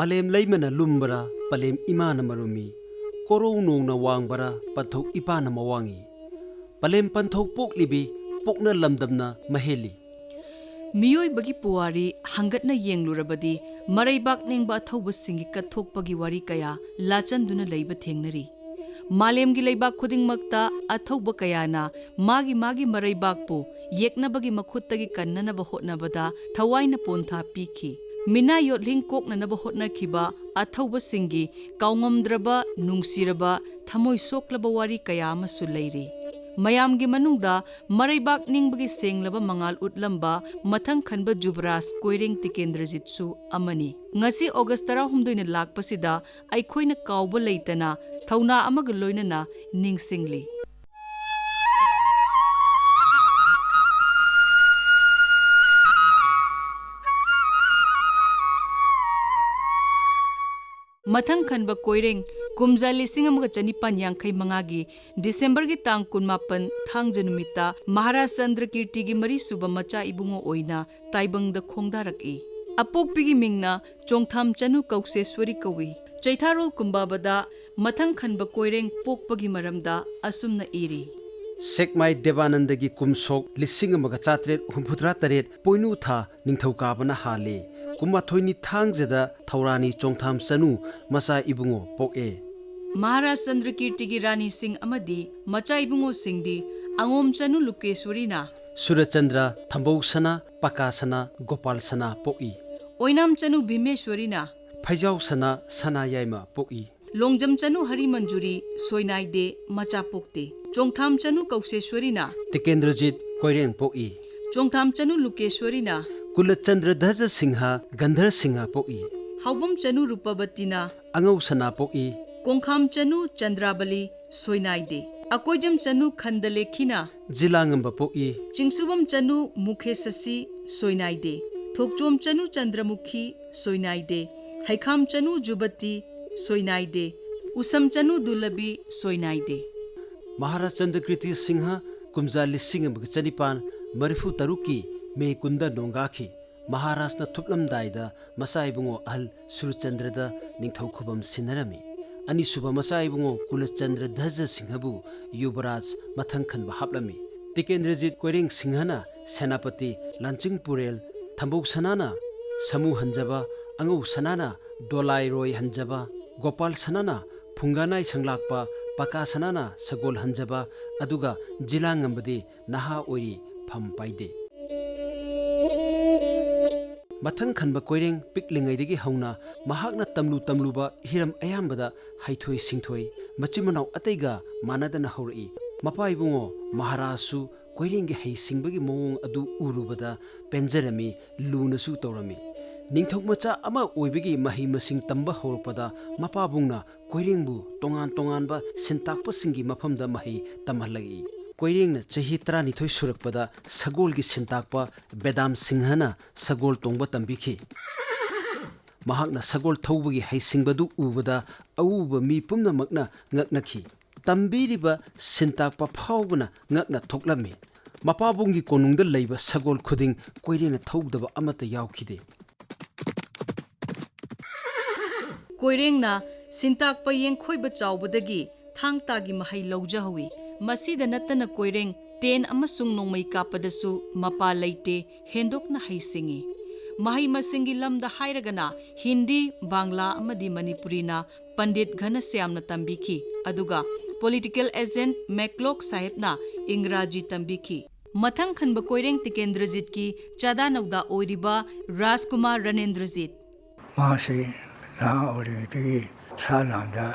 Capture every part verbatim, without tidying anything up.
ꯑꯂꯦꯝ ꯂꯩꯃꯅ ꯂꯨꯝꯕꯔꯥ, ꯄꯂꯦꯝ ꯏꯃꯥꯅ ꯃꯔꯨꯝꯃꯤ꯫ ꯀꯣꯔꯧ ꯅꯣꯡꯅ ꯋꯥꯡꯕꯔꯥ, ꯄꯟꯊꯧ ꯏꯄꯥꯅ ꯃꯋꯥꯡꯉꯤ꯫ ꯄꯂꯦꯝ ꯄꯟꯊꯧ ꯄꯣꯛꯂꯤꯕꯤ, ꯄꯣꯛꯅ ꯂꯝꯗꯝꯅ ꯃꯍꯦꯜꯂꯤ꯫ ꯃꯤꯑꯣꯏꯕꯒꯤ ꯄꯨꯋꯥꯔꯤ ꯍꯪꯒꯠꯅ ꯌꯦꯡꯂꯨꯔꯕꯗꯤ, ꯃꯔꯩꯕꯥꯛ ꯅꯤꯡꯕ ꯑꯊꯧꯕꯁꯤꯡꯒꯤ ꯀꯠꯊꯣꯛꯄꯒꯤ ꯋꯥꯔꯤ ꯀꯌꯥ ꯂꯥꯆꯟꯗꯨꯅ ꯂꯩꯕ ꯊꯦꯡꯅꯔꯤ꯫ ꯃꯥꯂꯦꯝꯒꯤ ꯂꯩꯕꯥꯛ ꯈꯨꯗꯤꯡꯃꯛꯇ ꯑꯊꯧꯕ ꯀꯌꯥꯅ ꯃꯥꯒꯤ ꯃꯥꯒꯤ ꯃꯔꯩꯕꯥꯛꯄꯨ ꯌꯦꯛꯅꯕꯒꯤ ꯃꯈꯨꯠꯇꯒꯤ ꯀꯟꯅꯅꯕ ꯍꯣꯠꯅꯕꯗ ꯊꯋꯥꯏꯅ ꯄꯣꯟꯊꯥ ꯄꯤꯈꯤ꯫ ꯃꯤꯅꯥ ꯌꯣꯠꯂꯤꯡ ꯀꯣꯛꯅꯅꯕ ꯍꯣꯠꯅꯈꯤꯕ ꯑꯊꯧꯕꯁꯤꯡꯒꯤ ꯀꯥꯎꯉꯝꯗ꯭ꯔꯕ, ꯅꯨꯡꯁꯤꯔꯕ, ꯊꯃꯣꯏ ꯁꯣꯛꯂꯕ ꯋꯥꯔꯤ ꯀꯌꯥ ꯑꯃꯁꯨ ꯂꯩꯔꯤ꯫ ꯃꯌꯥꯝꯒꯤ ꯃꯅꯨꯡꯗ ꯃꯔꯩꯕꯥꯛ ꯅꯤꯡꯕꯒꯤ ꯁꯦꯡꯂꯕ ꯃꯉꯥꯜ ꯎꯠꯂꯝꯕ ꯃꯊꯪ ꯈꯟꯕ ꯖꯨꯕꯔꯥꯖ ꯀꯣꯏꯔꯦꯡ ꯇꯤꯀꯦꯟꯗ꯭ꯔꯖꯤꯠꯁꯨ ꯑꯃꯅꯤ꯫ ꯉꯁꯤ ꯑꯣꯒꯁ ꯇꯔꯥꯍꯨꯝꯗꯣꯏꯅ ꯂꯥꯛꯄꯁꯤꯗ ꯑꯩꯈꯣꯏꯅ ꯀꯥꯎꯕ ꯂꯩꯇꯅ ꯊꯧꯅꯥ ꯑꯃꯒ ꯂꯣꯏꯅꯅ ꯅꯤꯡꯁꯤꯡꯂꯤ꯫ ꯃꯊꯪ ꯈꯟꯕ ꯀꯣꯏꯔꯦꯡ, ꯀꯨꯝꯖꯥ ꯂꯤꯁꯤꯡ ꯑꯃꯒ ꯆꯅꯤꯄꯥꯟ ꯌꯥꯡꯈꯩ ꯃꯉꯥꯒꯤ ꯗꯤꯁꯦꯝꯕꯔꯒꯤ ꯇꯥꯡ ꯀꯨꯟꯃꯥꯄꯟ, ꯊꯥꯡꯖ ꯅꯨꯃꯤꯠꯇ ꯃꯍꯥꯔꯥꯖ ꯆꯟꯗ꯭ꯔꯀꯤꯔꯇꯤꯒꯤ ꯃꯔꯤꯁꯨꯕ ꯃꯆꯥ ꯏꯕꯨꯡꯉꯣ ꯑꯣꯏꯅ ꯇꯥꯏꯕꯪꯗ ꯈꯣꯡꯗꯥꯔꯛꯏ꯫ ꯑꯄꯣꯛꯄꯤꯒꯤ ꯃꯤꯡꯅ ꯆꯣꯡꯊꯥꯝ ꯆꯅꯨ ꯀꯧꯁꯦꯁ꯭ꯋꯔꯤ ꯀꯧꯏ꯫ ꯆꯩꯊꯥꯔꯣꯜ ꯀꯨꯝꯕꯥꯕꯗ ꯃꯊꯪ ꯈꯟꯕ ꯀꯣꯏꯔꯦꯡ ꯄꯣꯛꯄꯒꯤ ꯃꯔꯝꯗ ꯑꯁꯨꯝꯅ ꯏꯔꯤ꯫ ꯁꯦꯛꯃꯥꯏ ꯗꯦꯕꯥꯅꯟꯗꯒꯤ ꯀꯨꯝꯁꯣꯛ ꯂꯤꯁꯤꯡ ꯑꯃꯒ ꯆꯥꯇ꯭ꯔꯦꯠ ꯍꯨꯝꯐꯨꯇꯔꯥ ꯇꯔꯦꯠ ꯄꯣꯏꯅꯨ ꯊꯥ ꯅꯤꯡꯊꯧꯀꯥꯕꯅ ꯍꯥꯜꯂꯤ꯫ ꯀꯨꯟꯃꯥꯊꯣꯏꯅꯤ ꯊꯥꯡꯖꯗ ꯊꯧꯔꯥꯅꯤ ꯆꯣꯡꯊꯥꯝ ꯆꯅꯨ ꯃꯆꯥ ꯏꯕꯨꯡꯉꯣ ꯄꯣꯛꯑꯦ꯫ ꯃꯍꯥꯔꯥꯖ ꯆꯟꯗ꯭ꯔꯀꯤꯔꯇꯤꯒꯤ ꯔꯥꯅꯤꯁꯤꯡ ꯑꯃꯗꯤ ꯃꯆꯥ ꯏꯕꯨꯡꯉꯣꯁꯤꯡꯗꯤ ꯑꯉꯣꯝ ꯆꯅꯨ ꯂꯨꯀꯦꯁ꯭ꯋꯔꯤꯅ, ꯁꯨꯔꯆꯟꯗ꯭ꯔ ꯊꯝꯕꯧ ꯁꯅꯥ, ꯄꯀꯥ ꯁꯅꯥ, ꯒꯣꯄꯥꯜ ꯁꯅꯥ ꯄꯣꯛꯏ꯫ ꯑꯣꯏꯅꯥꯝ ꯆꯅꯨ ꯚꯤꯃꯦꯁ꯭ꯋꯔꯤꯅ, ꯐꯩꯖꯥꯎ ꯁꯅꯥ ꯁꯅꯥ ꯌꯥꯏꯃ ꯄꯣꯛꯏ꯫ ꯂꯣꯡꯖꯝ ꯆꯅꯨ ꯍꯔꯤꯃꯟꯖꯨꯔꯤ ꯁꯣꯏꯅꯥꯏꯗꯦ ꯃꯆꯥ ꯄꯣꯛꯇꯦ꯫ ꯆꯣꯡꯊꯥꯝ ꯆꯅꯨ ꯀꯧꯁꯦꯁ꯭ꯋꯔꯤꯅ, ꯇꯤꯀꯦꯟꯗ꯭ꯔꯖꯤꯠ ꯀꯣꯏꯔꯦꯡ ꯄꯣꯛꯏ꯫ ꯆꯣꯡꯊꯥꯝ ꯆꯅꯨ ꯂꯨꯀꯦꯁ꯭ꯋꯔꯤꯅ, ꯀꯨꯂꯆꯟꯗ꯭ꯔ ꯙ꯭ꯋꯖ ꯁꯤꯡꯍ ꯒꯟꯙꯔ ꯁꯤꯡꯍ ꯄꯣꯛꯏ꯫ ꯍꯥꯎꯕꯝ ꯆꯅꯨ ꯔꯨꯄꯕꯇꯤꯅ, ꯑꯉꯧ ꯁꯅꯥ ꯄꯣꯛꯏ꯫ ꯀꯣꯡꯈꯥꯝ ꯆꯅꯨ ꯆꯟꯗ꯭ꯔꯥꯕꯂꯤ ꯁꯣꯏꯅꯥꯏꯗꯦ꯫ ꯑꯀꯣꯏꯖꯝ ꯆꯅꯨ ꯈꯟꯗꯂꯦꯈꯤꯅ, ꯖꯤꯂꯥꯉꯝꯕ ꯄꯣꯛꯏ꯫ ꯆꯤꯡꯁꯨꯕꯝ ꯆꯅꯨ ꯃꯨꯈꯦꯁꯁꯤ ꯁꯣꯏꯅꯥꯏꯗꯦ꯫ ꯊꯣꯛꯆꯣꯝ ꯆꯅꯨ ꯆꯟꯗ꯭ꯔꯃꯨꯈꯤ ꯁꯣꯏꯅꯥꯏꯗꯦ꯫ ꯍꯩꯈꯥꯝ ꯆꯅꯨ ꯖꯨꯕꯇꯤ ꯁꯣꯏꯅꯥꯏꯗꯦ꯫ ꯎꯁꯝ ꯆꯅꯨ ꯗꯨꯂꯕꯤ ꯁꯣꯏꯅꯥꯏꯗꯦ꯫ ꯃꯍꯥꯔꯥꯖ ꯆꯟꯗ꯭ꯔꯀꯤꯔꯇꯤ ꯁꯤꯡꯍ ꯀꯨꯝꯖꯥ ꯂꯤꯁꯤꯡ ꯑꯃꯒ ꯆꯅꯤꯄꯥꯟ ꯃꯔꯤꯐꯨ ꯇꯔꯨꯛꯀꯤ ꯃꯦ ꯀꯨꯟꯗ ꯅꯣꯡꯒꯥꯈꯤ꯫ ꯃꯍꯥꯔꯥꯖꯅ ꯊꯨꯞꯂꯝꯗꯥꯏꯗ ꯃꯆꯥ ꯏꯕꯨꯡꯉꯣ ꯑꯍꯜ ꯁꯨꯔꯆꯟꯗ꯭ꯔꯗ ꯅꯤꯡꯊꯧ ꯈꯨꯕꯝ ꯁꯤꯟꯅꯔꯝꯃꯤ꯫ ꯑꯅꯤꯁꯨꯕ ꯃꯆꯥ ꯏꯕꯨꯡꯉꯣ ꯀꯨꯂꯆꯟꯗ꯭ꯔ ꯙ꯭ꯋꯖ ꯁꯤꯡꯍꯕꯨ ꯌꯨꯕꯔꯥꯖ ꯃꯊꯪ ꯈꯟꯕ ꯍꯥꯞꯂꯝꯃꯤ꯫ ꯇꯤꯀꯦꯟꯗ꯭ꯔꯖꯤꯠ ꯀꯣꯏꯔꯦꯡ ꯁꯤꯡꯍꯅ ꯁꯦꯅꯥꯄꯇꯤ ꯂꯥꯟꯆꯤꯡ ꯄꯨꯔꯦꯜ, ꯊꯝꯕꯧ ꯁꯅꯥꯅ ꯁꯥꯃꯨ ꯍꯟꯖꯕ, ꯑꯉꯧ ꯁꯅꯥꯅ ꯗꯣꯂꯥꯏꯔꯣꯏ ꯍꯟꯖꯕ, ꯒꯣꯄꯥꯜ ꯁꯅꯥꯅ ꯐꯨꯡꯒꯥꯅꯥꯏ ꯁꯪꯂꯥꯛꯄ, ꯄꯀꯥ ꯁꯅꯥꯅ ꯁꯒꯣꯜ ꯍꯟꯖꯕ, ꯑꯗꯨꯒ ꯖꯤꯂꯥ ꯉꯝꯕꯗꯤ ꯅꯍꯥ ꯑꯣꯏꯔꯤ, ꯐꯝ ꯄꯥꯏꯗꯦ꯫ ꯃꯊꯪ ꯈꯟꯕ ꯀꯣꯏꯔꯦꯡ ꯄꯤꯛꯂꯤꯉꯩꯗꯒꯤ ꯍꯧꯅ ꯃꯍꯥꯛꯅ ꯇꯝꯂꯨ ꯇꯝꯂꯨꯕ ꯍꯤꯔꯝ ꯑꯌꯥꯝꯕꯗ ꯍꯩꯊꯣꯏ ꯁꯤꯡꯊꯣꯏ, ꯃꯆꯤꯟ ꯃꯅꯥꯎ ꯑꯇꯩꯒ ꯃꯥꯟꯅꯗꯅ ꯍꯧꯔꯛꯏ꯫ ꯃꯄꯥ ꯏꯕꯨꯡꯉꯣ ꯃꯍꯥꯔꯥꯖꯁꯨ ꯀꯣꯏꯔꯦꯡꯒꯤ ꯍꯩꯁꯤꯡꯕꯒꯤ ꯃꯑꯣꯡ ꯑꯗꯨ ꯎꯔꯨꯕꯗ ꯄꯦꯟꯖꯔꯝꯃꯤ, ꯂꯨꯅꯁꯨ ꯇꯧꯔꯝꯃꯤ꯫ ꯅꯤꯡꯊꯧ ꯃꯆꯥ ꯑꯃ ꯑꯣꯏꯕꯒꯤ ꯃꯍꯩ ꯃꯁꯤꯡ ꯇꯝꯕ ꯍꯧꯔꯛꯄꯗ ꯃꯄꯥꯕꯨꯡꯅ ꯀꯣꯏꯔꯦꯡꯕꯨ ꯇꯣꯉꯥꯟ ꯇꯣꯉꯥꯟꯕ ꯁꯤꯟꯇꯥꯛꯄꯁꯤꯡꯒꯤ ꯃꯐꯝꯗ ꯃꯍꯩ ꯇꯝꯍꯜꯂꯛꯏ꯫ ꯀꯣꯏꯔꯦꯡꯅ ꯆꯍꯤ ꯇꯔꯥꯅꯤꯊꯣꯏ ꯁꯨꯔꯛꯄꯗ ꯁꯒꯣꯜꯒꯤ ꯁꯤꯟꯇꯥꯛꯄ ꯕꯦꯗꯥꯝ ꯁꯤꯡꯍꯅ ꯁꯒꯣꯜ ꯇꯣꯡꯕ ꯇꯝꯕꯤꯈꯤ꯫ ꯃꯍꯥꯛꯅ ꯁꯒꯣꯜ ꯊꯧꯕꯒꯤ ꯍꯩꯁꯤꯡꯕꯗꯨ ꯎꯕꯗ ꯑꯎꯕ ꯃꯤ ꯄꯨꯝꯅꯃꯛꯅ ꯉꯛꯅꯈꯤ꯫ ꯇꯝꯕꯤꯔꯤꯕ ꯁꯤꯟꯇꯥꯛꯄ ꯐꯥꯎꯕꯅ ꯉꯛꯅ ꯊꯣꯛꯂꯝꯃꯤ꯫ ꯃꯄꯥꯕꯨꯡꯒꯤ ꯀꯣꯅꯨꯡꯗ ꯂꯩꯕ ꯁꯒꯣꯜ ꯈꯨꯗꯤꯡ ꯀꯣꯏꯔꯦꯡꯅ ꯊꯧꯗꯕ ꯑꯃꯠꯇ ꯌꯥꯎꯈꯤꯗꯦ꯫ ꯀꯣꯏꯔꯦꯡꯅ ꯁꯤꯟꯇꯥꯛꯄ ꯌꯦꯡꯈꯣꯏꯕ ꯆꯥꯎꯕꯗꯒꯤ ꯊꯥꯡ ꯇꯥꯒꯤ ꯃꯍꯩ ꯂꯧꯖꯍꯧꯏ꯫ ꯃꯁꯤꯗ ꯅꯠꯇꯅ ꯀꯣꯏꯔꯦꯡ ꯇꯦꯟ ꯑꯃꯁꯨꯡ ꯅꯣꯡꯃꯩ ꯀꯥꯞꯄꯗꯁꯨ ꯃꯄꯥ ꯂꯩꯇꯦ, ꯍꯦꯟꯗꯣꯛꯅ ꯍꯩꯁꯤꯡꯉꯤ꯫ ꯃꯍꯩ ꯃꯁꯤꯡꯒꯤ ꯂꯝꯗ ꯍꯥꯏꯔꯒꯅ ꯍꯤꯟꯗꯤ, ꯕꯥꯡꯂꯥ ꯑꯃꯗꯤ ꯃꯅꯤꯄꯨꯔꯤꯅ ꯄꯟꯗꯤꯠ ꯘꯅꯁ꯭ꯌꯥꯝꯅ ꯇꯝꯕꯤꯈꯤ, ꯑꯗꯨꯒ ꯄꯣꯂꯤꯇꯤꯀꯦꯜ ꯑꯦꯖꯦꯟꯠ ꯃꯦꯛꯂꯣꯛ ꯁꯥꯍꯦꯕꯅ ꯏꯪꯒ꯭ꯔꯥꯖꯤ ꯇꯝꯕꯤꯈꯤ꯫ ꯃꯊꯪ ꯈꯟꯕ ꯀꯣꯏꯔꯦꯡ ꯇꯤꯀꯦꯟꯗ꯭ꯔꯖꯤꯠꯀꯤ ꯆꯥꯗꯥ ꯅꯧꯗꯥ ꯑꯣꯏꯔꯤꯕ ꯔꯥꯖꯀꯨꯃꯥꯔ ꯔꯅꯦꯟꯗ꯭ꯔꯖꯤꯠ꯫ ꯃꯍꯥꯛꯁꯤ ꯅꯍꯥ ꯑꯣꯏꯔꯤꯉꯩꯗꯒꯤ ꯁꯥ ꯂꯥꯟꯗ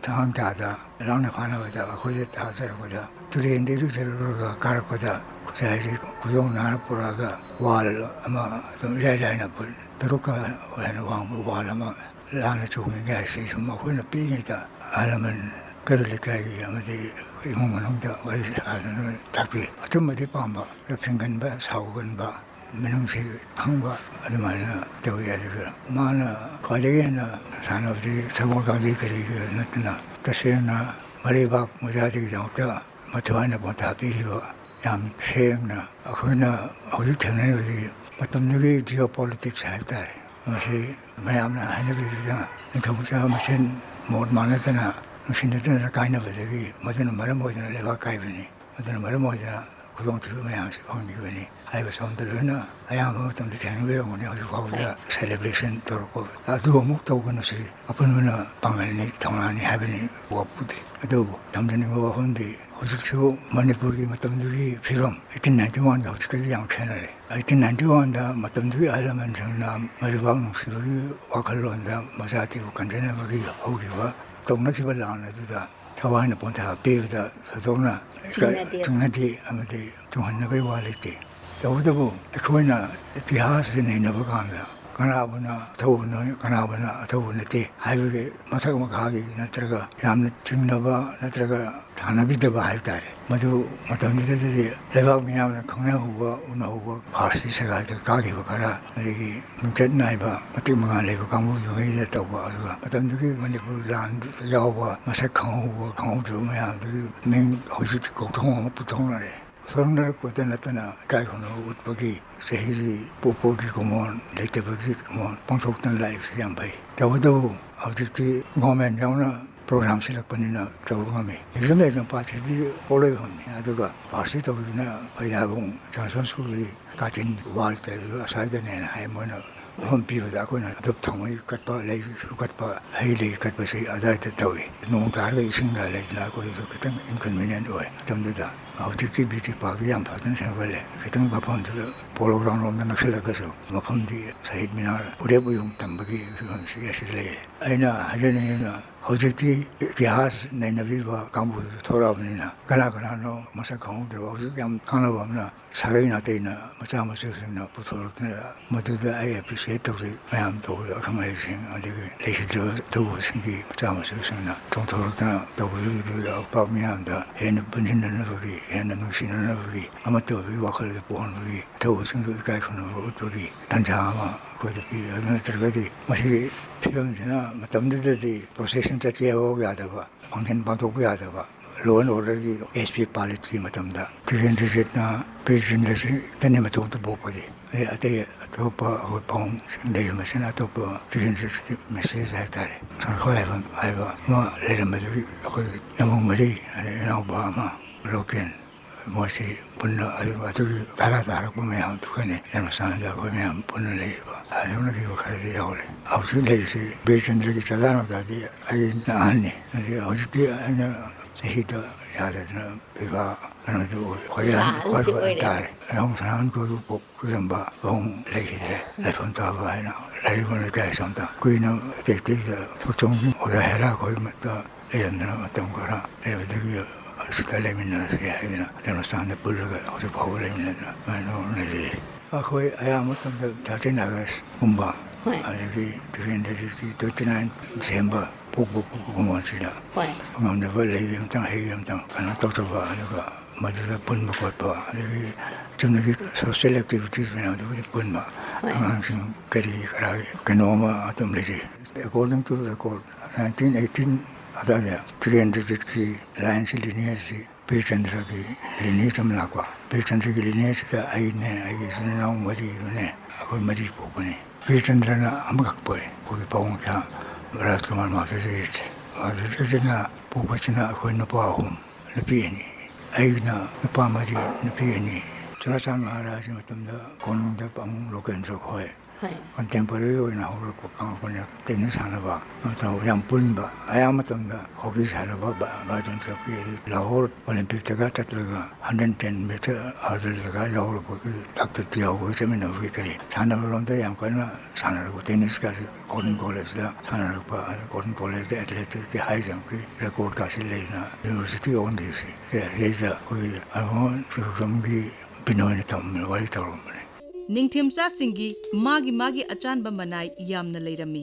ꯊꯥꯡ ꯇꯥꯗ ꯂꯥꯡꯅ ꯐꯥꯅꯕꯗ ꯑꯩꯈꯣꯏꯗ ꯊꯥꯖꯔꯛꯄꯗ ꯇꯨꯔꯦꯟꯗ ꯏꯔꯨꯖꯔꯨꯔꯒ ꯀꯥꯔꯛꯄꯗ ꯈꯨꯖꯥꯏꯁꯤ ꯈꯨꯖꯣꯡ ꯅꯥꯔ ꯄꯨꯔꯛꯑꯒ ꯋꯥꯜ ꯑꯃ ꯑꯗꯨꯝ ꯏꯔꯥꯏ ꯂꯥꯏꯅ ꯐꯨꯠ ꯇꯔꯨꯛꯀ ꯍꯦꯟꯅ ꯋꯥꯡꯕ ꯋꯥꯜ ꯑꯃ ꯂꯥꯟꯅ ꯆꯣꯡꯉꯤꯉꯩ ꯁꯤ ꯁꯨꯝ ꯑꯩꯈꯣꯏꯅ ꯄꯤꯛꯏꯉꯩꯗ ꯑꯍꯜ ꯂꯃꯟ ꯀꯩꯔꯣꯜ ꯂꯩꯀꯥꯏꯒꯤ ꯑꯃꯗꯤ ꯏꯃꯨꯡ ꯃꯅꯨꯡꯗ ꯋꯥꯔꯤ ꯁꯥꯗꯨꯅ ꯇꯥꯛꯄꯤ꯫ ꯑꯆꯨꯝꯕꯗꯤ ꯄꯥꯝꯕ, ꯈꯔ ꯐꯤꯡꯒꯟꯕ, ꯁꯥꯎꯒꯟꯕ, ꯃꯤꯅꯨꯡꯁꯤ ꯈꯪꯕ ꯑꯗꯨꯃꯥꯏꯅ ꯇꯧꯏ꯫ ꯑꯗꯨꯒ ꯃꯥꯅ ꯈ꯭ꯋꯥꯏꯗꯒꯤ ꯍꯦꯟꯅ ꯁꯥꯟꯅꯕꯁꯤ ꯁꯒꯣꯜ ꯀꯥꯡꯖꯩ ꯀꯔꯤꯒ ꯅꯠꯇꯅ ꯇꯁꯦꯡꯅ ꯃꯔꯩꯕꯥꯛ ꯃꯆꯥꯗꯒꯤꯗꯃꯛꯇ ꯃꯊ꯭ꯋꯥꯏꯅ ꯄꯣꯟꯊꯥ ꯄꯤꯈꯤꯕ ꯌꯥꯝ ꯁꯦꯡꯅ ꯑꯩꯈꯣꯏꯅ ꯍꯧꯖꯤꯛ ꯊꯦꯡꯅꯔꯤꯕꯗꯤ ꯃꯇꯝꯗꯨꯒꯤ ꯖꯤꯑꯣ ꯄꯣꯂꯤꯇꯤꯛꯁ ꯍꯥꯏꯕ ꯇꯥꯔꯦ꯫ ꯃꯁꯤ ꯃꯌꯥꯝꯅ ꯍꯥꯏꯅꯕꯤꯕꯗ ꯅꯤꯡꯊꯧ ꯃꯆꯥ ꯃꯁꯦꯟ ꯃꯣꯠ ꯃꯥꯟꯅꯗꯅ, ꯅꯨꯡꯁꯤꯅꯗꯅ ꯀꯥꯏꯅꯕꯗꯒꯤ ꯃꯗꯨꯅ ꯃꯔꯝ ꯑꯣꯏꯗꯨꯅ ꯂꯩꯕꯥꯛ ꯀꯥꯏꯕꯅꯤ, ꯃꯗꯨꯅ ꯃꯔꯝ ꯑꯣꯏꯗꯨꯅ ꯈꯨꯗꯣꯡꯊꯤꯕ ꯃꯌꯥꯝꯁꯤ ꯐꯪꯈꯤꯕꯅꯤ ꯍꯥꯏꯕ ꯁꯣꯝꯗ ꯂꯣꯏꯅ ꯑꯌꯥꯝꯕ ꯃꯇꯝꯗ ꯊꯦꯡꯅꯕꯤꯔꯝꯒꯅꯤ꯫ ꯍꯧꯖꯤꯛ ꯐꯥꯎꯕꯗ ꯁꯦꯂꯦꯕ꯭ꯔꯦꯁꯟ ꯇꯧꯔꯛꯄ ꯑꯗꯨ ꯑꯃꯨꯛ ꯇꯧꯒꯅꯨꯁꯤ꯫ ꯑꯄꯨꯟꯕꯅ ꯄꯥꯡꯒꯜꯅꯤ, ꯊꯧꯅꯥꯅꯤ ꯍꯥꯏꯕꯅꯤ ꯋꯥꯐꯨꯗꯤ꯫ ꯑꯗꯨꯕꯨ ꯊꯝꯖꯅꯤꯡꯕ ꯋꯥꯐꯝꯗꯤ, ꯍꯧꯖꯤꯛꯁꯨ ꯃꯅꯤꯄꯨꯔꯒꯤ ꯃꯇꯝꯗꯨꯒꯤ ꯐꯤꯕꯝ ꯑꯩꯠꯇꯤꯟ ꯅꯥꯏꯟꯇꯤ ꯋꯥꯟꯒ ꯍꯧꯖꯤꯛꯀꯗꯤ ꯌꯥꯝ ꯈꯦꯠꯅꯔꯦ꯫ ꯑꯩꯠꯇꯤꯟ ꯅꯥꯏꯟꯇꯤ ꯋꯥꯟꯗ ꯃꯇꯝꯗꯨꯒꯤ ꯑꯍꯜ ꯂꯃꯟꯁꯤꯡꯅ ꯃꯩꯔꯩꯕꯥꯛ ꯅꯨꯡꯁꯤꯕꯒꯤ ꯋꯥꯈꯜꯂꯣꯟꯗ ꯃꯆꯥ ꯑꯇꯤꯕꯨ ꯀꯟꯖꯅꯕꯒꯤ ꯍꯧꯈꯤꯕ ꯇꯧꯅꯈꯤꯕ ꯂꯥꯟ ꯑꯗꯨꯗ ꯊꯋꯥꯏꯅ ꯄꯣꯟꯊꯥ ꯄꯤꯕꯗ ꯊꯣꯏꯗꯣꯛꯅ ꯆꯤꯡꯅꯗꯦ꯫ ꯆꯤꯡꯅꯗꯦ ꯑꯃꯗꯤ ꯇꯨꯡꯍꯟꯅꯕꯒꯤ ꯋꯥ ꯂꯩꯇꯦ꯫ ꯇꯧꯕꯇꯕꯨ ꯑꯩꯈꯣꯏꯅ ꯏꯇꯤꯍꯥꯁꯁꯤ ꯅꯩꯅꯕ ꯀꯥꯟꯗ ꯀꯅꯥꯕꯨꯅ ꯑꯊꯧꯕꯅꯣ, ꯀꯅꯥꯕꯨꯅ ꯑꯊꯧꯕ ꯅꯠꯇꯦ ꯍꯥꯏꯕꯒꯤ ꯃꯊꯛ ꯃꯈꯥꯒꯤ ꯅꯠꯇ꯭ꯔꯒ ꯌꯥꯝꯅ ꯆꯤꯡꯅꯕ ꯅꯠꯇ꯭ꯔꯒ ꯊꯥꯅꯕꯤꯗꯕ ꯍꯥꯏꯕ ꯇꯥꯔꯦ꯫ ꯃꯗꯨ ꯃꯇꯝꯗꯨꯗꯗꯤ ꯂꯩꯕꯥꯛ ꯃꯤꯌꯥꯝꯅ ꯈꯪꯅꯍꯧꯕ, ꯎꯅꯍꯧꯕ, ꯐꯥꯔꯁꯤ ꯁꯒꯥꯏꯗ ꯀꯥꯈꯤꯕ ꯈꯔ, ꯑꯗꯒꯤ ꯃꯤꯡꯆꯠ ꯅꯥꯏꯕ, ꯃꯇꯤꯛ ꯃꯉꯥ ꯂꯩꯕ ꯀꯥꯡꯕꯨꯗꯨꯉꯩꯗ ꯇꯧꯕ, ꯑꯗꯨꯒ ꯃꯇꯝꯗꯨꯒꯤ ꯃꯅꯤꯄꯨꯔ ꯂꯥꯟꯗꯨꯗ ꯌꯥꯎꯕ, ꯃꯁꯛ ꯈꯪꯍꯧꯕ, ꯈꯪꯍꯧꯗ꯭ꯔꯕ ꯃꯌꯥꯝꯗꯨꯒꯤ ꯃꯤꯡ ꯍꯧꯖꯤꯛꯇꯤ ꯀꯧꯊꯣꯛ ꯑꯃ ꯄꯨꯊꯣꯛꯅꯔꯦ꯫ ꯁꯣꯟꯅꯔꯛꯄꯗ ꯅꯠꯇꯅ ꯏꯀꯥꯏ ꯈꯨꯝꯅꯕ ꯎꯠꯄꯒꯤ ꯆꯍꯤꯒꯤ ꯄꯣꯛꯄꯒꯤ ꯀꯨꯝꯑꯣꯟ, ꯂꯩꯇꯕꯒꯤ ꯀꯨꯝꯑꯣꯟ ꯄꯥꯡꯊꯣꯛꯇꯅ ꯂꯥꯛꯏꯕꯁꯤ ꯌꯥꯝ ꯐꯩ꯫ ꯇꯧꯕꯇꯕꯨ ꯍꯧꯖꯤꯛꯇꯤ ꯒꯣꯔꯃꯦꯟ ꯌꯥꯎꯅ ꯄ꯭ꯔꯣꯒ꯭ꯔꯥꯝ ꯁꯤꯜꯂꯛꯄꯅꯤꯅ ꯇꯧꯕ ꯉꯝꯃꯤ꯫ ꯂꯦꯛꯆꯔ ꯂꯩꯗꯅ ꯄꯥꯠꯁꯤꯗꯤ ꯄꯣꯠꯂꯣꯏꯕ ꯉꯝꯃꯤ꯫ ꯑꯗꯨꯒ ꯐꯥꯔꯁꯁꯤ ꯇꯧꯕꯤꯗꯨꯅ ꯐꯩꯗꯥꯕꯨꯡ ꯖꯣꯟꯁꯟ ꯁ꯭ꯀꯨꯜꯒꯤ ꯀꯥꯆꯤꯟ ꯋꯥꯜ ꯇꯧꯔꯤꯕ ꯑꯁ꯭ꯋꯥꯏꯗꯅꯦꯅ ꯍꯥꯏ꯫ ꯃꯣꯏꯅ ꯃꯐꯝ ꯄꯤꯕꯗ ꯑꯩꯈꯣꯏꯅ ꯙꯨꯞ ꯊꯥꯎꯃꯩ ꯀꯠꯄ, ꯂꯩꯁꯨ ꯀꯠꯄ, ꯍꯩ ꯂꯩ ꯀꯠꯄꯁꯤ ꯑꯗꯥꯏꯗ ꯇꯧꯏ꯫ ꯅꯣꯡ ꯇꯥꯔꯒ ꯏꯁꯤꯡꯒ ꯂꯩꯗꯅ ꯑꯩꯈꯣꯏꯁꯨ ꯈꯤꯇꯪ ꯏꯟꯀꯟꯚꯤꯅꯤꯌꯦꯟꯠ ꯑꯣꯏ ꯃꯇꯝꯗꯨꯗ꯫ ꯍꯧꯖꯤꯛꯇꯤ ꯕꯤ ꯇꯤ ꯄꯥꯔꯛꯇꯤ ꯌꯥꯝ ꯐꯖꯅ ꯁꯦꯝꯒꯠꯂꯦ꯫ ꯈꯤꯇꯪ ꯃꯐꯝꯗꯨꯗ ꯄꯣꯂꯣ ꯒ꯭ꯔꯥꯎꯟ ꯂꯣꯝꯗ ꯅꯛꯁꯤꯜꯂꯒꯁꯨ ꯃꯐꯝꯗꯤ ꯁꯍꯤꯗ ꯃꯤꯅꯥꯔ, ꯎꯔꯦꯞ ꯎꯌꯨꯡ ꯇꯝꯕꯒꯤ ꯐꯤꯕꯝꯁꯤ ꯑꯁꯤꯗ ꯂꯩꯔꯦ꯫ ꯑꯩꯅ ꯍꯥꯏꯖꯅꯤꯡꯉꯤꯅ, ꯍꯧꯖꯤꯛꯇꯤ ꯏꯇꯤꯍꯥꯁ ꯅꯩꯅꯕꯤꯕ ꯀꯥꯡꯕꯨꯗꯨ ꯊꯣꯛꯂꯛꯑꯕꯅꯤꯅ ꯀꯅꯥ ꯀꯅꯥꯅꯣ ꯃꯁꯛ ꯈꯪꯍꯧꯗ꯭ꯔꯕ ꯍꯧꯖꯤꯛ ꯌꯥꯝ ꯈꯪꯅꯕ ꯑꯃꯅ ꯁꯥꯒꯩ ꯅꯥꯇꯩꯅ ꯃꯆꯥ ꯃꯁꯨꯁꯤꯡꯅ ꯄꯨꯊꯣꯔꯛꯇꯅ ꯃꯗꯨꯗ ꯑꯩ ꯑꯦꯄ꯭ꯔꯤꯁꯤꯌꯦꯠ ꯇꯧꯖꯩ꯫ ꯃꯌꯥꯝ ꯇꯧꯕꯗ ꯑꯈꯪ ꯑꯍꯩꯁꯤꯡ ꯑꯗꯒꯤ ꯂꯩꯈꯤꯗ꯭ꯔꯕ ꯇꯧꯕꯁꯤꯡꯒꯤ ꯃꯆꯥ ꯃꯁꯨꯁꯤꯡꯅ ꯆꯣꯡꯊꯣꯔꯛꯇꯅ ꯇꯧꯕꯤꯔꯤꯕꯗꯨ ꯂꯩꯕꯥꯛ ꯃꯤꯌꯥꯝꯗ ꯍꯦꯟꯅ ꯄꯨꯟꯁꯤꯟꯅꯅꯕꯒꯤ, ꯍꯦꯟꯅ ꯅꯨꯡꯁꯤꯅꯅꯕꯒꯤ, ꯑꯃꯠꯇ ꯑꯣꯏꯕꯒꯤ ꯋꯥꯈꯜꯗ ꯄꯣꯛꯍꯟꯕꯒꯤ ꯊꯧꯕꯁꯤꯡꯗꯨ ꯏꯀꯥꯏ ꯈꯨꯝꯅꯕ ꯎꯠꯄꯒꯤ ꯇꯥꯟꯖꯥ ꯑꯃ ꯑꯩꯈꯣꯏꯗ ꯄꯤ꯫ ꯑꯗꯨ ꯅꯠꯇ꯭ꯔꯒꯗꯤ ꯃꯁꯤꯒꯤ ꯐꯤꯕꯝꯁꯤꯅ ꯃꯇꯝꯗꯨꯗꯗꯤ ꯄ꯭ꯔꯣꯁꯦꯁꯟ ꯆꯠꯀꯦ ꯍꯥꯏꯕꯐꯥꯎ ꯌꯥꯗꯕ, ꯐꯪꯁꯟ ꯄꯥꯡꯊꯣꯛꯄ ꯌꯥꯗꯕ, Law and Orderꯒꯤ S P Palitꯀꯤ ꯃꯇꯝꯗ ꯇꯤꯀꯦꯟꯗ꯭ꯔꯖꯤꯠꯅ ꯕꯤꯔꯆꯟꯗ꯭ꯔꯖꯤꯠꯇꯅꯤ ꯃꯇꯣꯝꯇ ꯄꯣꯛꯄꯗꯤ꯫ ꯑꯩ ꯑꯇꯩ ꯑꯇꯣꯞꯄ ꯑꯩꯈꯣꯏ ꯄꯥꯎꯡꯁꯤꯡ ꯂꯩꯔꯝꯕꯁꯤꯅ ꯑꯇꯣꯞꯄ ꯇꯤꯀꯦꯟꯗ꯭ꯔꯖꯤꯠꯀꯤ message ꯍꯥꯏꯕ ꯇꯥꯔꯦ, ꯁꯪꯈꯣꯜ ꯂꯥꯏꯐꯝ ꯍꯥꯏꯕ ꯑꯃ ꯂꯩꯔꯝꯕꯗꯨꯒꯤ ꯑꯩꯈꯣꯏ ꯅꯃꯧ ꯃꯔꯤ, ꯑꯗꯩ ꯏꯅꯥꯎꯄꯥ ꯑꯃ, ꯂꯣꯀꯦꯟ, ꯃꯣꯏꯁꯤ ꯄꯨꯟꯅ ꯑꯗꯨ, ꯑꯗꯨꯒꯤ ꯙꯥꯔꯥ ꯇꯥꯔꯛꯄ ꯃꯌꯥꯝꯗꯨꯒꯅꯦ ꯖꯟꯃꯁꯊꯥꯟꯗ ꯑꯩꯈꯣꯏ ꯃꯌꯥꯝ ꯄꯨꯟꯅ ꯂꯩꯔꯤꯕ ꯍꯧꯅꯈꯤꯕ ꯈꯔꯗꯤ ꯌꯥꯎꯔꯦ꯫ ꯍꯧꯖꯤꯛ ꯂꯩꯔꯤꯁꯤ ꯕꯤꯔꯆꯟꯗ꯭ꯔꯒꯤ ꯆꯥꯗꯥ ꯅꯧꯗꯥꯗꯤ ꯑꯩꯅ ꯑꯍꯟꯅꯤ꯫ ꯑꯗꯨ ꯍꯧꯖꯤꯛꯇꯤ ꯑꯩꯅ ꯆꯍꯤꯗ ꯌꯥꯗꯗꯅ ꯄꯤꯕ ꯀꯩꯅꯣꯗꯨ ꯑꯣꯏ-, ꯑꯩꯈꯣꯏ ꯑꯍꯟ ꯑꯍꯟꯁꯤ ꯑꯩꯈꯣꯏ ꯑꯣꯏꯔꯦ꯫ ꯇꯥꯔꯦ꯫ ꯅꯣꯡ ꯁꯅꯥꯍꯟ ꯀꯣꯏꯕ ꯄꯣꯛꯄꯤꯔꯝꯕ ꯄꯥꯕꯨꯡ ꯂꯩꯈꯤꯗ꯭ꯔꯦ꯫ ꯂꯩꯐꯝ ꯇꯥꯕ ꯍꯥꯏꯅ ꯂꯥꯏꯔꯤꯛ ꯂꯩꯀꯥꯏ ꯑꯁꯣꯝꯗ ꯀꯨꯏꯅ ꯑꯇꯩ ꯑꯇꯩꯗ ꯊꯣꯛꯆꯣꯝꯒꯤ ꯑꯣꯖꯥ ꯍꯦꯔꯥ ꯈꯣꯏ ꯃꯠꯇ ꯂꯩꯔꯝꯗꯅ ꯃꯇꯝ ꯈꯔ ꯂꯩꯔꯝꯕꯗꯒꯤ ꯑꯁꯤꯗ ꯂꯩꯃꯤꯟꯅꯔꯁꯤ ꯍꯥꯏꯗꯅ ꯖꯟꯃꯁꯊꯥꯟꯗ ꯄꯨꯜꯂꯒ ꯍꯧꯖꯤꯛ ꯐꯥꯎꯕ ꯂꯩꯃꯤꯟꯅꯗꯅ ꯑꯗꯨꯃꯥꯏꯅ ꯂꯩꯖꯔꯤ꯫ ꯑꯩꯈꯣꯏ ꯑꯌꯥꯝꯕ ꯃꯇꯝꯗ thirteen Augustꯀꯨꯝꯕ, ꯍꯣꯏ꯫ ꯑꯗꯒꯤ ꯇꯤꯀꯦꯟꯗ꯭ꯔꯖꯤꯠꯀꯤ twenty nine December ꯄꯣꯛꯄꯒꯨꯝꯕꯁꯤꯗ ꯍꯣꯏ꯫ ꯉꯝꯅꯕ ꯂꯩꯒꯤ ꯑꯃꯇꯪ ꯍꯩꯒꯤ ꯑꯃꯇꯪ ꯀꯩꯅꯣ ꯇꯧꯖꯕ, ꯑꯗꯨꯒ ꯃꯗꯨꯗ ꯄꯨꯟꯕ ꯈꯣꯠꯄ, ꯑꯗꯒꯤ ꯆꯨꯝꯅꯒꯤ social activities ꯃꯌꯥꯝꯗꯨꯕꯨꯗꯤ ꯄꯨꯟꯕ꯫ ꯍꯣꯏ꯫ ꯑꯉꯥꯡꯁꯤꯡ ꯀꯔꯤ ꯀꯔꯥꯒꯤ ꯀꯩꯅꯣ ꯑꯃ ꯑꯗꯨꯝ ꯂꯩꯖꯩ꯫ According to record, nineteen eighteen ꯑꯗꯨꯋꯥꯏꯗ ꯇꯤꯀꯦꯟꯗ꯭ꯔꯖꯤꯠꯀꯤ lineꯁꯤ, lineageꯁꯤ ꯕꯤꯔꯆꯟꯗ꯭ꯔꯒꯤ lineage ꯑꯃ ꯂꯥꯛꯄ꯫ ꯕꯤꯔꯆꯟꯗ꯭ꯔꯒꯤ lineageꯁꯤꯗ ꯑꯩꯅꯦ, ꯑꯩꯒꯤ ꯏꯆꯤꯟ ꯏꯅꯥꯎ ꯃꯔꯤꯗꯨꯅꯦ, ꯑꯩꯈꯣꯏ ꯃꯔꯤ ꯄꯣꯛꯄꯅꯤ꯫ ꯕꯤꯔꯆꯟꯗ꯭ꯔꯅ ꯑꯃꯈꯛ ꯄꯣꯛꯏ, ꯑꯩꯈꯣꯏꯒꯤ ꯄꯥꯕꯨꯡ ꯁꯥ ꯔꯥꯖꯀꯨꯃꯥꯔ ꯃꯥꯁꯇꯔ ꯖꯤꯠꯁꯦ꯫ ꯃꯥꯁꯇꯔ ꯖꯤꯠꯁꯤꯅ ꯄꯣꯛꯄꯁꯤꯅ ꯑꯩꯈꯣꯏ ꯅꯨꯄꯥ ꯑꯍꯨꯝ, ꯅꯨꯄꯤ ꯑꯅꯤ꯫ ꯑꯩꯒꯤꯅ ꯅꯨꯄꯥ ꯃꯔꯤ, ꯅꯨꯄꯤ ꯑꯅꯤ꯫ ꯆꯨꯔꯥꯆꯥꯟ ꯃꯍꯥꯔꯥꯖꯀꯤ ꯃꯇꯝꯗ ꯀꯣꯅꯨꯡꯗ ꯄꯥꯕꯨꯡ ꯂꯣꯀꯦꯟꯗ꯭ꯔ ꯈꯣꯏ꯫ ꯍꯣꯏ꯫ Contemporary ꯑꯣꯏꯅ ꯍꯧꯔꯛꯄ ꯀꯥꯡꯂꯨꯞꯅ tennis ꯁꯥꯟꯅꯕ, ꯃꯇꯧ ꯌꯥꯝ ꯄꯨꯟꯕ꯫ ꯑꯌꯥꯝꯕ ꯃꯇꯝꯗ hockey ꯁꯥꯟꯅꯕ, ꯕ-, badminton ꯀꯤ ꯂꯥꯍꯣꯔ Olympicꯇꯒ ꯆꯠꯂꯒ hundred ten meter hurdleꯗꯒ ꯌꯥꯎꯔꯛꯄꯒꯤ, ꯗꯥꯛꯇꯔ ꯇꯤꯌꯥꯎꯒ ꯆꯠꯃꯤꯟꯅꯕꯒꯤ ꯀꯔꯤ ꯁꯥꯟꯅꯕꯔꯣꯝꯗ ꯌꯥꯝ ꯀꯟꯅ ꯁꯥꯟꯅꯔꯛꯄ꯫ Tennisꯀꯥꯁꯤ Cotton Collegeꯇ ꯁꯥꯟꯅꯔꯛꯄ, ꯑꯗ Cotton Collegeꯇ athleticꯀꯤ high jumpꯀꯤ recordꯀꯥꯁꯤ ꯂꯩꯗꯅ university ꯑꯣꯟꯈꯤꯕꯁꯤ꯫ ꯁꯤꯗꯩꯗ ꯑꯩꯈꯣꯏꯒꯤ ꯑꯉꯣꯟ ꯁꯤꯈꯣꯛꯆꯝꯒꯤ ꯕꯤꯅꯣꯏꯅ ꯇꯝꯕ ꯋꯥꯔꯤ ꯇꯧꯔꯝꯕꯅꯤ꯫ ꯅꯤꯡꯊꯦꯝꯆꯥꯁꯤꯡꯒꯤ ꯃꯥꯒꯤ ꯃꯥꯒꯤ ꯑꯆꯥꯟꯕ ꯃꯅꯥꯏ ꯌꯥꯝꯅ ꯂꯩꯔꯝꯃꯤ꯫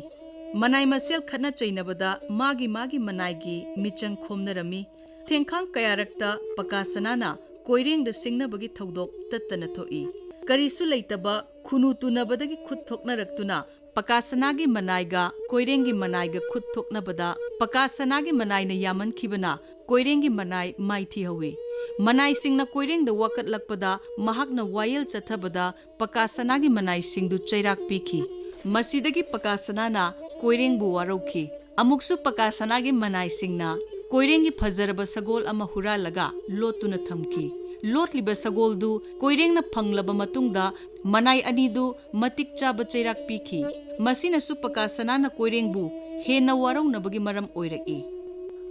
ꯃꯅꯥꯏ ꯃꯁꯦꯜ ꯈꯠꯅ ꯆꯩꯅꯕꯗ ꯃꯥꯒꯤ ꯃꯥꯒꯤ ꯃꯅꯥꯏꯒꯤ ꯃꯤꯆꯪ ꯈꯣꯝꯅꯔꯝꯃꯤ꯫ ꯊꯦꯡꯈꯥꯡ ꯀꯌꯥꯔꯛꯇ ꯄꯀꯥ ꯁꯅꯥꯅ ꯀꯣꯏꯔꯦꯡꯗ ꯁꯤꯡꯅꯕꯒꯤ ꯊꯧꯗꯣꯛ ꯇꯠꯇꯅ ꯊꯣꯛꯏ꯫ ꯀꯔꯤꯁꯨ ꯂꯩꯇꯕ ꯈꯨꯅꯨ ꯇꯨꯅꯕꯗꯒꯤ ꯈꯨꯠ ꯊꯣꯛꯅꯔꯛꯇꯨꯅ ꯄꯀꯥ ꯁꯅꯥꯒꯤ ꯃꯅꯥꯏꯒ ꯀꯣꯏꯔꯦꯡꯒꯤ ꯃꯅꯥꯏꯒ ꯈꯨꯠ ꯊꯣꯛꯅꯕꯗ ꯄꯀꯥ ꯁꯅꯥꯒꯤ ꯃꯅꯥꯏꯅ ꯌꯥꯝꯃꯟꯈꯤꯕꯅ ꯀꯣꯏꯔꯦꯡꯒꯤ ꯃꯅꯥꯏ ꯃꯥꯏꯊꯤꯍꯧꯏ꯫ ꯃꯅꯥꯏꯁꯤꯡꯅ ꯀꯣꯏꯔꯦꯡꯗ ꯋꯥꯀꯠꯂꯛꯄꯗ ꯃꯍꯥꯛꯅ ꯋꯥꯌꯦꯜ ꯆꯠꯊꯕꯗ ꯄꯀꯥꯁꯅꯥꯒꯤ ꯃꯅꯥꯏꯁꯤꯡꯗꯨ ꯆꯩꯔꯥꯛ ꯄꯤꯈꯤ꯫ ꯃꯁꯤꯗꯒꯤ ꯄꯀꯥꯁꯅꯥꯅ ꯀꯣꯏꯔꯦꯡꯕꯨ ꯋꯥꯔꯧꯈꯤ꯫ ꯑꯃꯨꯛꯁꯨ ꯄꯀꯥꯁꯅꯥꯒꯤ ꯃꯅꯥꯏꯁꯤꯡꯅ ꯀꯣꯏꯔꯦꯡꯒꯤ ꯐꯖꯔꯕ ꯁꯒꯣꯜ ꯑꯃ ꯍꯨꯔꯥꯜꯂꯒ ꯂꯣꯠꯇꯨꯅ ꯊꯝꯈꯤ꯫ ꯂꯣꯠꯂꯤꯕ ꯁꯒꯣꯜꯗꯨ ꯀꯣꯏꯔꯦꯡꯅ ꯐꯪꯂꯕ ꯃꯇꯨꯡꯗ ꯃꯅꯥꯏ ꯑꯅꯤꯗꯨ ꯃꯇꯤꯛ ꯆꯥꯕ ꯆꯩꯔꯥꯛ ꯄꯤꯈꯤ꯫ ꯃꯁꯤꯅꯁꯨ ꯄꯀꯥꯁꯅꯥꯅ ꯀꯣꯏꯔꯦꯡꯕꯨ ꯍꯦꯟꯅ ꯋꯥꯔꯧꯅꯕꯒꯤ ꯃꯔꯝ ꯑꯣꯏꯔꯛꯏ꯫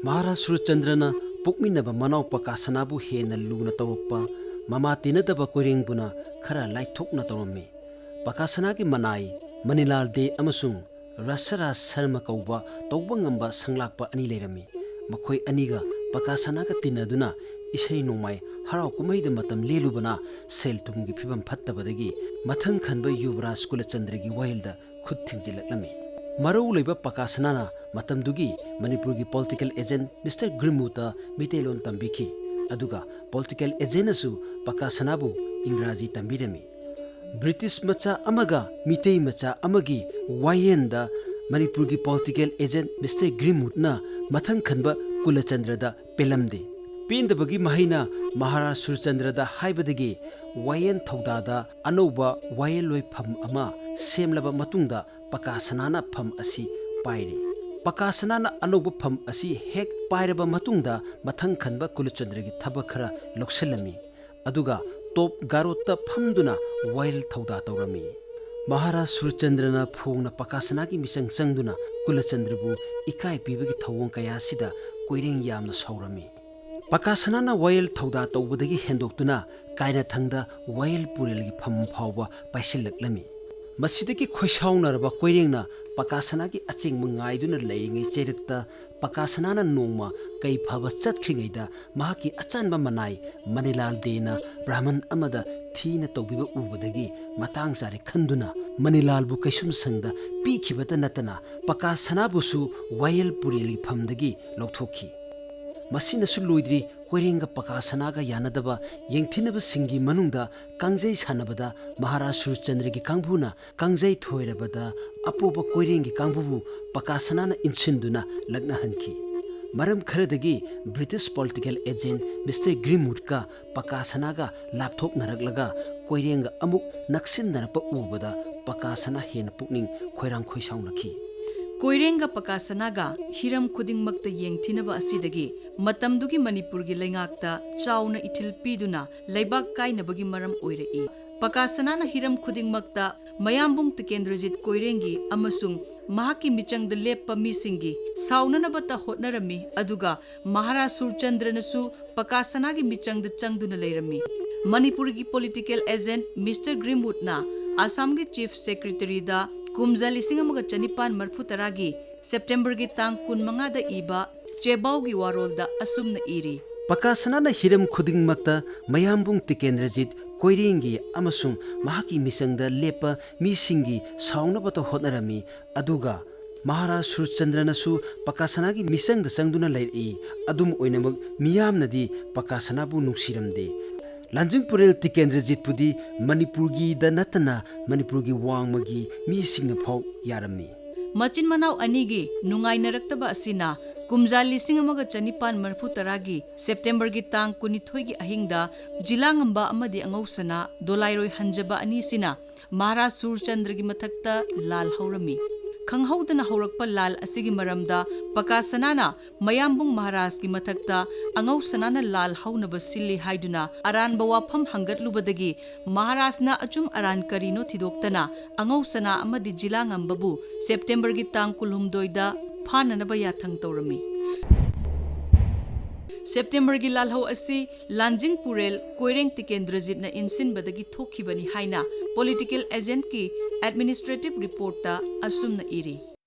ꯃꯍꯥꯔꯥꯖ ꯁꯨꯔꯆꯟꯗ꯭ꯔꯅ ꯄꯣꯛꯃꯤꯟꯅꯕ ꯃꯅꯥꯎ ꯄꯀꯥꯁꯅꯥꯕꯨ ꯍꯦꯟꯅ ꯂꯨꯅ ꯇꯧꯔꯛꯄ ꯃꯃꯥ ꯇꯤꯟꯅꯗꯕ ꯀꯣꯏꯔꯦꯡꯕꯨꯅ ꯈꯔ ꯂꯥꯏꯊꯣꯛꯅ ꯇꯧꯔꯝꯃꯤ꯫ ꯄꯀꯥꯁꯅꯥꯒꯤ ꯃꯅꯥꯏ ꯃꯅꯤꯂꯥꯜ ꯗꯦ ꯑꯃꯁꯨꯡ ꯔꯁꯔꯥꯖ ꯁꯔꯃ ꯀꯧꯕ ꯇꯧꯕ ꯉꯝꯕ ꯁꯪꯂꯥꯛꯄ ꯑꯅꯤ ꯂꯩꯔꯝꯃꯤ꯫ ꯃꯈꯣꯏ ꯑꯅꯤꯒ ꯄꯀꯥꯁꯅꯥꯒ ꯇꯤꯟꯅꯗꯨꯅ ꯏꯁꯩ ꯅꯣꯡꯃꯥꯏ, ꯍꯔꯥꯎ ꯀꯨꯝꯍꯩꯗ ꯃꯇꯝ ꯂꯦꯜꯂꯨꯕꯅ ꯁꯦꯜ ꯊꯨꯝꯒꯤ ꯐꯤꯕꯝ ꯐꯠꯇꯕꯗꯒꯤ ꯃꯊꯪ ꯈꯟꯕ ꯌꯨꯕꯔꯥꯖ ꯀꯨꯂꯆꯟꯗ꯭ꯔꯒꯤ ꯋꯥꯌꯦꯜꯗ ꯈꯨꯠ ꯊꯤꯡꯖꯤꯜꯂꯛꯂꯝꯃꯤ꯫ ꯃꯔꯧ ꯂꯩꯕ ꯄꯀꯥꯁꯅꯥꯅ ꯃꯇꯝꯗꯨꯒꯤ ꯃꯅꯤꯄꯨꯔꯒꯤ political agent Mister ꯒ꯭ꯔꯤꯟꯋꯨꯗꯇ ꯃꯤꯇꯩꯂꯣꯟ ꯇꯝꯕꯤꯈꯤ, ꯑꯗꯨꯒ political agentꯅꯁꯨ ꯄꯀꯥꯁꯅꯥꯕꯨ ꯏꯪꯒ꯭ꯔꯥꯖꯤ ꯇꯝꯕꯤꯔꯝꯃꯤ꯫ ꯕ꯭ꯔꯤꯇꯤꯁ ꯃꯆꯥ ꯑꯃꯒ ꯃꯤꯇꯩ ꯃꯆꯥ ꯑꯃꯒꯤ ꯋꯥꯌꯦꯟꯗ ꯃꯅꯤꯄꯨꯔꯒꯤ political agent Mister ꯒ꯭ꯔꯤꯟꯋꯨꯗꯅ ꯃꯊꯪ ꯈꯟꯕ ꯀꯨꯂꯆꯟꯗ꯭ꯔꯗ ꯄꯦꯜꯂꯝꯗꯦ꯫ ꯄꯦꯟꯗꯕꯒꯤ ꯃꯍꯩꯅ ꯃꯍꯥꯔꯥꯖ ꯁꯨꯔꯆꯟꯗ꯭ꯔꯗ ꯍꯥꯏꯕꯗꯒꯤ ꯋꯥꯌꯦꯟ ꯊꯧꯗꯥꯗ ꯑꯅꯧꯕ ꯋꯥꯌꯦꯜꯂꯣꯏ ꯐꯝ ꯑꯃ ꯁꯦꯝꯂꯕ ꯃꯇꯨꯡꯗ ꯄꯀꯥꯁꯅꯥꯅ ꯐꯝ ꯑꯁꯤ ꯄꯥꯏꯔꯦ꯫ ꯄꯀꯥꯁꯅꯥꯅ ꯑꯅꯧꯕ ꯐꯝ ꯑꯁꯤ ꯍꯦꯛ ꯄꯥꯏꯔꯕ ꯃꯇꯨꯡꯗ ꯃꯊꯪ ꯈꯟꯕ ꯀꯨꯂꯆꯟꯗ꯭ꯔꯒꯤ ꯊꯕꯛ ꯈꯔ ꯂꯧꯁꯤꯜꯂꯝꯃꯤ꯫ ꯑꯗꯨꯒ ꯇꯣꯞ ꯒꯥꯔꯣꯠꯇ ꯐꯝꯗꯨꯅ ꯋꯥꯌꯦꯜ ꯊꯧꯗꯥ ꯇꯧꯔꯝꯃꯤ꯫ ꯃꯍꯥꯔꯥꯖ ꯁꯨꯔꯆꯟꯗ꯭ꯔꯅ ꯐꯣꯡꯅ ꯄꯀꯥꯁꯅꯥꯒꯤ ꯃꯤꯆꯪ ꯆꯪꯗꯨꯅ ꯀꯨꯂꯆꯟꯗ꯭ꯔꯕꯨ ꯏꯀꯥꯏ ꯄꯤꯕꯒꯤ ꯊꯧꯑꯣꯡ ꯀꯌꯥ ꯑꯁꯤꯗ ꯀꯣꯏꯔꯦꯡ ꯌꯥꯝꯅ ꯁꯥꯎꯔꯝꯃꯤ꯫ ꯄꯀꯥꯁꯅꯥꯅ ꯋꯥꯌꯦꯜ ꯊꯧꯗꯥ ꯇꯧꯕꯗꯒꯤ ꯍꯦꯟꯗꯣꯛꯇꯨꯅ ꯀꯥꯏꯅꯊꯪꯗ ꯋꯥꯌꯦꯜ ꯄꯨꯔꯦꯜꯒꯤ ꯐꯝ ꯐꯥꯎꯕ ꯄꯥꯏꯁꯤꯜꯂꯛꯂꯝꯃꯤ꯫ ꯃꯁꯤꯗꯒꯤ ꯈꯣꯏꯁꯥꯎꯅꯔꯕ ꯀꯣꯏꯔꯦꯡꯅ ꯄꯀꯥꯁꯅꯥꯒꯤ ꯑꯆꯦꯡꯕ ꯉꯥꯏꯗꯨꯅ ꯂꯩꯔꯤꯉꯩ ꯆꯩꯔꯛꯇ ꯄꯀꯥꯁꯅꯥꯅ ꯅꯣꯡꯃ ꯀꯩ ꯐꯕ ꯆꯠꯈ꯭ꯔꯤꯉꯩꯗ ꯃꯍꯥꯛꯀꯤ ꯑꯆꯟꯕ ꯃꯅꯥꯏ ꯃꯅꯤꯂꯥꯜ ꯗꯦꯅ ꯕ꯭ꯔꯥꯍꯃꯟ ꯑꯃꯗ ꯊꯤꯅ ꯇꯧꯕꯤꯕ ꯎꯕꯗꯒꯤ ꯃꯇꯥꯡ ꯆꯥꯔꯦ ꯈꯟꯗꯨꯅ ꯃꯅꯤꯂꯥꯜꯕꯨ ꯀꯩꯁꯨꯝꯁꯪꯗ ꯄꯤꯈꯤꯕꯇ ꯅꯠꯇꯅ ꯄꯀꯥꯁꯅꯥꯕꯨꯁꯨ ꯋꯥꯌꯦꯜ ꯄꯨꯔꯦꯜꯒꯤ ꯐꯝꯗꯒꯤ ꯂꯧꯊꯣꯛꯈꯤ꯫ ꯃꯁꯤꯅꯁꯨ ꯂꯣꯏꯗ꯭ꯔꯤ, ꯀꯣꯏꯔꯦꯡꯒ ꯄꯀꯥꯁꯅꯥꯒ ꯌꯥꯅꯗꯕ ꯌꯦꯡꯊꯤꯅꯕꯁꯤꯡꯒꯤ ꯃꯅꯨꯡꯗ ꯀꯥꯡꯖꯩ ꯁꯥꯟꯅꯕꯗ ꯃꯍꯥꯔꯥꯖ ꯁꯨꯔꯆꯟꯗ꯭ꯔꯒꯤ ꯀꯥꯡꯕꯨꯅ ꯀꯥꯡꯖꯩ ꯊꯣꯏꯔꯕꯗ ꯑꯄꯣꯕ ꯀꯣꯏꯔꯦꯡꯒꯤ ꯀꯥꯡꯕꯨꯕꯨ ꯄꯀꯥꯁꯅꯥꯅ ꯏꯟꯁꯤꯟꯗꯨꯅ ꯂꯛꯅꯍꯟꯈꯤ꯫ ꯃꯔꯝ ꯈꯔꯗꯒꯤ ꯕ꯭ꯔꯤꯇꯤꯁ ꯄꯣꯂꯤꯇꯤꯀꯦꯜ ꯑꯦꯖꯦꯟꯠ ꯃꯤꯁꯇꯔ ꯒ꯭ꯔꯤꯟꯋꯨꯗꯀ ꯄꯀꯥꯁꯅꯥꯒ ꯂꯥꯞꯊꯣꯛꯅꯔꯛꯂꯒ ꯀꯣꯏꯔꯦꯡꯒ ꯑꯃꯨꯛ ꯅꯛꯁꯤꯟꯅꯔꯛꯄ ꯎꯕꯗ ꯄꯀꯥꯁꯅꯥ ꯍꯦꯟꯅ ꯄꯨꯛꯅꯤꯡ ꯈꯣꯏꯔꯥꯡ ꯈꯣꯏꯁꯥꯎꯅꯈꯤ꯫ ꯀꯣꯏꯔꯦꯡꯒ ꯄꯀꯥꯁꯅꯥꯒ ꯍꯤꯔꯝ ꯈꯨꯗꯤꯡꯃꯛꯇ ꯌꯦꯡꯊꯤꯅꯕ ꯑꯁꯤꯗꯒꯤ ꯃꯇꯝꯗꯨꯒꯤ ꯃꯅꯤꯄꯨꯔꯒꯤ ꯂꯩꯉꯥꯛꯇ ꯆꯥꯎꯅ ꯏꯊꯤꯜ ꯄꯤꯗꯨꯅ ꯂꯩꯕꯥꯛ ꯀꯥꯏꯅꯕꯒꯤ ꯃꯔꯝ ꯑꯣꯏꯔꯛꯏ꯫ ꯄꯀꯥꯁꯅꯥꯅ ꯍꯤꯔꯝ ꯈꯨꯗꯤꯡꯃꯛꯇ ꯃꯌꯥꯝꯕꯨꯡ ꯇꯤꯀꯦꯟꯗ꯭ꯔꯖꯤꯠ ꯀꯣꯏꯔꯦꯡꯒꯤ ꯑꯃꯁꯨꯡ ꯃꯍꯥꯛꯀꯤ ꯃꯤꯆꯪꯗ ꯂꯦꯞꯄ ꯃꯤꯁꯤꯡꯒꯤ ꯁꯥꯎꯅꯅꯕꯇ ꯍꯣꯠꯅꯔꯝꯃꯤ, ꯑꯗꯨꯒ ꯃꯍꯥꯔꯥꯖ ꯁꯨꯔꯆꯟꯗ꯭ꯔꯅꯁꯨ ꯄꯀꯥꯁꯅꯥꯒꯤ ꯃꯤꯆꯪꯗ ꯆꯪꯗꯨꯅ ꯂꯩꯔꯝꯃꯤ꯫ ꯃꯅꯤꯄꯨꯔꯒꯤ ꯄꯣꯂꯤꯇꯤꯀꯦꯜ ꯑꯦꯖꯦꯟꯠ ꯃꯤꯁꯇꯔ ꯒ꯭ꯔꯤꯟꯋꯨꯗꯅ ꯑꯁꯥꯝꯒꯤ ꯆꯤꯐ ꯁꯦꯀ꯭ꯔꯦꯇꯔꯤꯗ ꯀꯨꯝꯖꯥ ꯂꯤꯁꯤꯡ ꯑꯃꯒ ꯆꯅꯤꯄꯥꯟ ꯃꯔꯤꯐꯨ ꯇꯔꯥꯒꯤ ꯁꯦꯞꯇꯦꯝꯕꯔꯒꯤ ꯇꯥꯡ ꯀꯨꯟꯃꯉꯥꯗ ꯏꯕ ꯆꯦꯕꯥꯎꯒꯤ ꯋꯥꯔꯣꯜꯗ ꯑꯁꯨꯝꯅ ꯏꯔꯤ꯫ ꯄꯀꯥꯁꯅꯥꯅ ꯍꯤꯔꯝ ꯈꯨꯗꯤꯡꯃꯛꯇ ꯃꯌꯥꯝꯕꯨꯡ ꯇꯤꯀꯦꯟꯗ꯭ꯔꯖꯤꯠ ꯀꯣꯏꯔꯦꯡꯒꯤ ꯑꯃꯁꯨꯡ ꯃꯍꯥꯛꯀꯤ ꯃꯤꯆꯪꯗ ꯂꯦꯞꯄ ꯃꯤꯁꯤꯡꯒꯤ ꯁꯥꯎꯅꯕꯇ ꯍꯣꯠꯅꯔꯝꯃꯤ, ꯑꯗꯨꯒ ꯃꯍꯥꯔꯥꯖ ꯁꯨꯔꯆꯟꯗ꯭ꯔꯅꯁꯨ ꯄꯀꯥꯁꯅꯥꯒꯤ ꯃꯤꯆꯪꯗ ꯆꯪꯗꯨꯅ ꯂꯩꯔꯛꯏ꯫ ꯑꯗꯨꯝ ꯑꯣꯏꯅꯃꯛ, ꯃꯤꯌꯥꯝꯅꯗꯤ ꯄꯀꯥꯁꯅꯥꯕꯨ ꯅꯨꯡꯁꯤꯔꯝꯗꯦ꯫ ꯂꯥꯟꯖꯤꯡꯄꯨꯔꯦꯜ ꯇꯤꯀꯦꯟꯗ꯭ꯔꯖꯤꯠꯄꯨꯗꯤ ꯃꯅꯤꯄꯨꯔꯒꯤꯗ ꯅꯠꯇꯅ ꯃꯅꯤꯄꯨꯔꯒꯤ ꯋꯥꯡꯃꯒꯤ ꯃꯤꯁꯤꯡꯅ ꯐꯥꯎ ꯌꯥꯔꯝꯃꯤ꯫ ꯃꯆꯤꯟ ꯃꯅꯥꯎ ꯑꯅꯤꯒꯤ ꯅꯨꯡꯉꯥꯏꯅꯔꯛꯇꯕ ꯑꯁꯤꯅ ꯀꯨꯝꯖꯥ ꯂꯤꯁꯤꯡ ꯑꯃꯒ ꯆꯅꯤꯄꯥꯟ ꯃꯔꯤꯐꯨ ꯇꯔꯥꯒꯤ ꯁꯦꯞꯇꯦꯝꯕꯔꯒꯤ ꯇꯥꯡ ꯀꯨꯟꯅꯤꯊꯣꯏꯒꯤ ꯑꯍꯤꯡꯗ ꯖꯤꯂꯥꯉꯝꯕ ꯑꯃꯗꯤ ꯑꯉꯧꯁꯅꯥ ꯗꯣꯂꯥꯏꯔꯣꯏ ꯍꯟꯖꯕ ꯑꯅꯤꯁꯤꯅ ꯃꯍꯥꯔꯥꯖ ꯁꯨꯔꯆꯟꯗ꯭ꯔꯒꯤ ꯃꯊꯛꯇ ꯂꯥꯜ ꯍꯧꯔꯝꯃꯤ꯫ ꯈꯪꯍꯧꯗꯅ ꯍꯧꯔꯛꯄ ꯂꯥꯜ ꯑꯁꯤꯒꯤ ꯃꯔꯝꯗ ꯄꯀꯥꯁꯅꯥꯅ ꯃꯌꯥꯝꯕꯨꯡ ꯃꯍꯥꯔꯥꯖꯀꯤ ꯃꯊꯛꯇ ꯑꯉꯧꯁꯅꯥꯅ ꯂꯥꯜ ꯍꯧꯅꯕ ꯁꯤꯜꯂꯤ ꯍꯥꯏꯗꯨꯅ ꯑꯔꯥꯟꯕ ꯋꯥꯐꯝ ꯍꯪꯒꯠꯂꯨꯕꯗꯒꯤ ꯃꯍꯥꯔꯥꯖꯅ ꯑꯆꯨꯝ ꯑꯔꯥꯟ ꯀꯔꯤꯅꯣ ꯊꯤꯗꯣꯛꯇꯅ ꯑꯉꯧꯁꯅꯥ ꯑꯃꯗꯤ ꯖꯤꯂꯥꯉꯝꯕꯕꯨ ꯁꯦꯞꯇꯦꯝꯕꯔꯒꯤ ꯇꯥꯡ ꯀꯨꯟꯍꯨꯝꯗꯣꯏꯗ ꯐꯥꯅꯅꯕ ꯌꯥꯊꯪ ꯇꯧꯔꯝꯃꯤ꯫ ꯁꯦꯞꯇꯦꯝꯕꯔꯒꯤ ꯂꯥꯜꯍꯧ ꯑꯁꯤ ꯂꯥꯟꯖꯤꯡ ꯄꯨꯔꯦꯜ ꯀꯣꯏꯔꯦꯡ ꯇꯤꯀꯦꯟꯗ꯭ꯔꯖꯤꯠꯅ ꯏꯟꯁꯤꯟꯕꯗꯒꯤ ꯊꯣꯛꯈꯤꯕꯅꯤ ꯍꯥꯏꯅ ꯄꯣꯂꯤꯇꯤꯀꯦꯜ ꯑꯦꯖꯦꯟꯠꯀꯤ ꯑꯦꯗꯃꯤꯅꯤꯁꯇ꯭ꯔꯦꯇꯤꯚ ꯔꯤꯄꯣꯔꯠꯇ ꯑꯁꯨꯝꯅ ꯏꯔꯤ꯫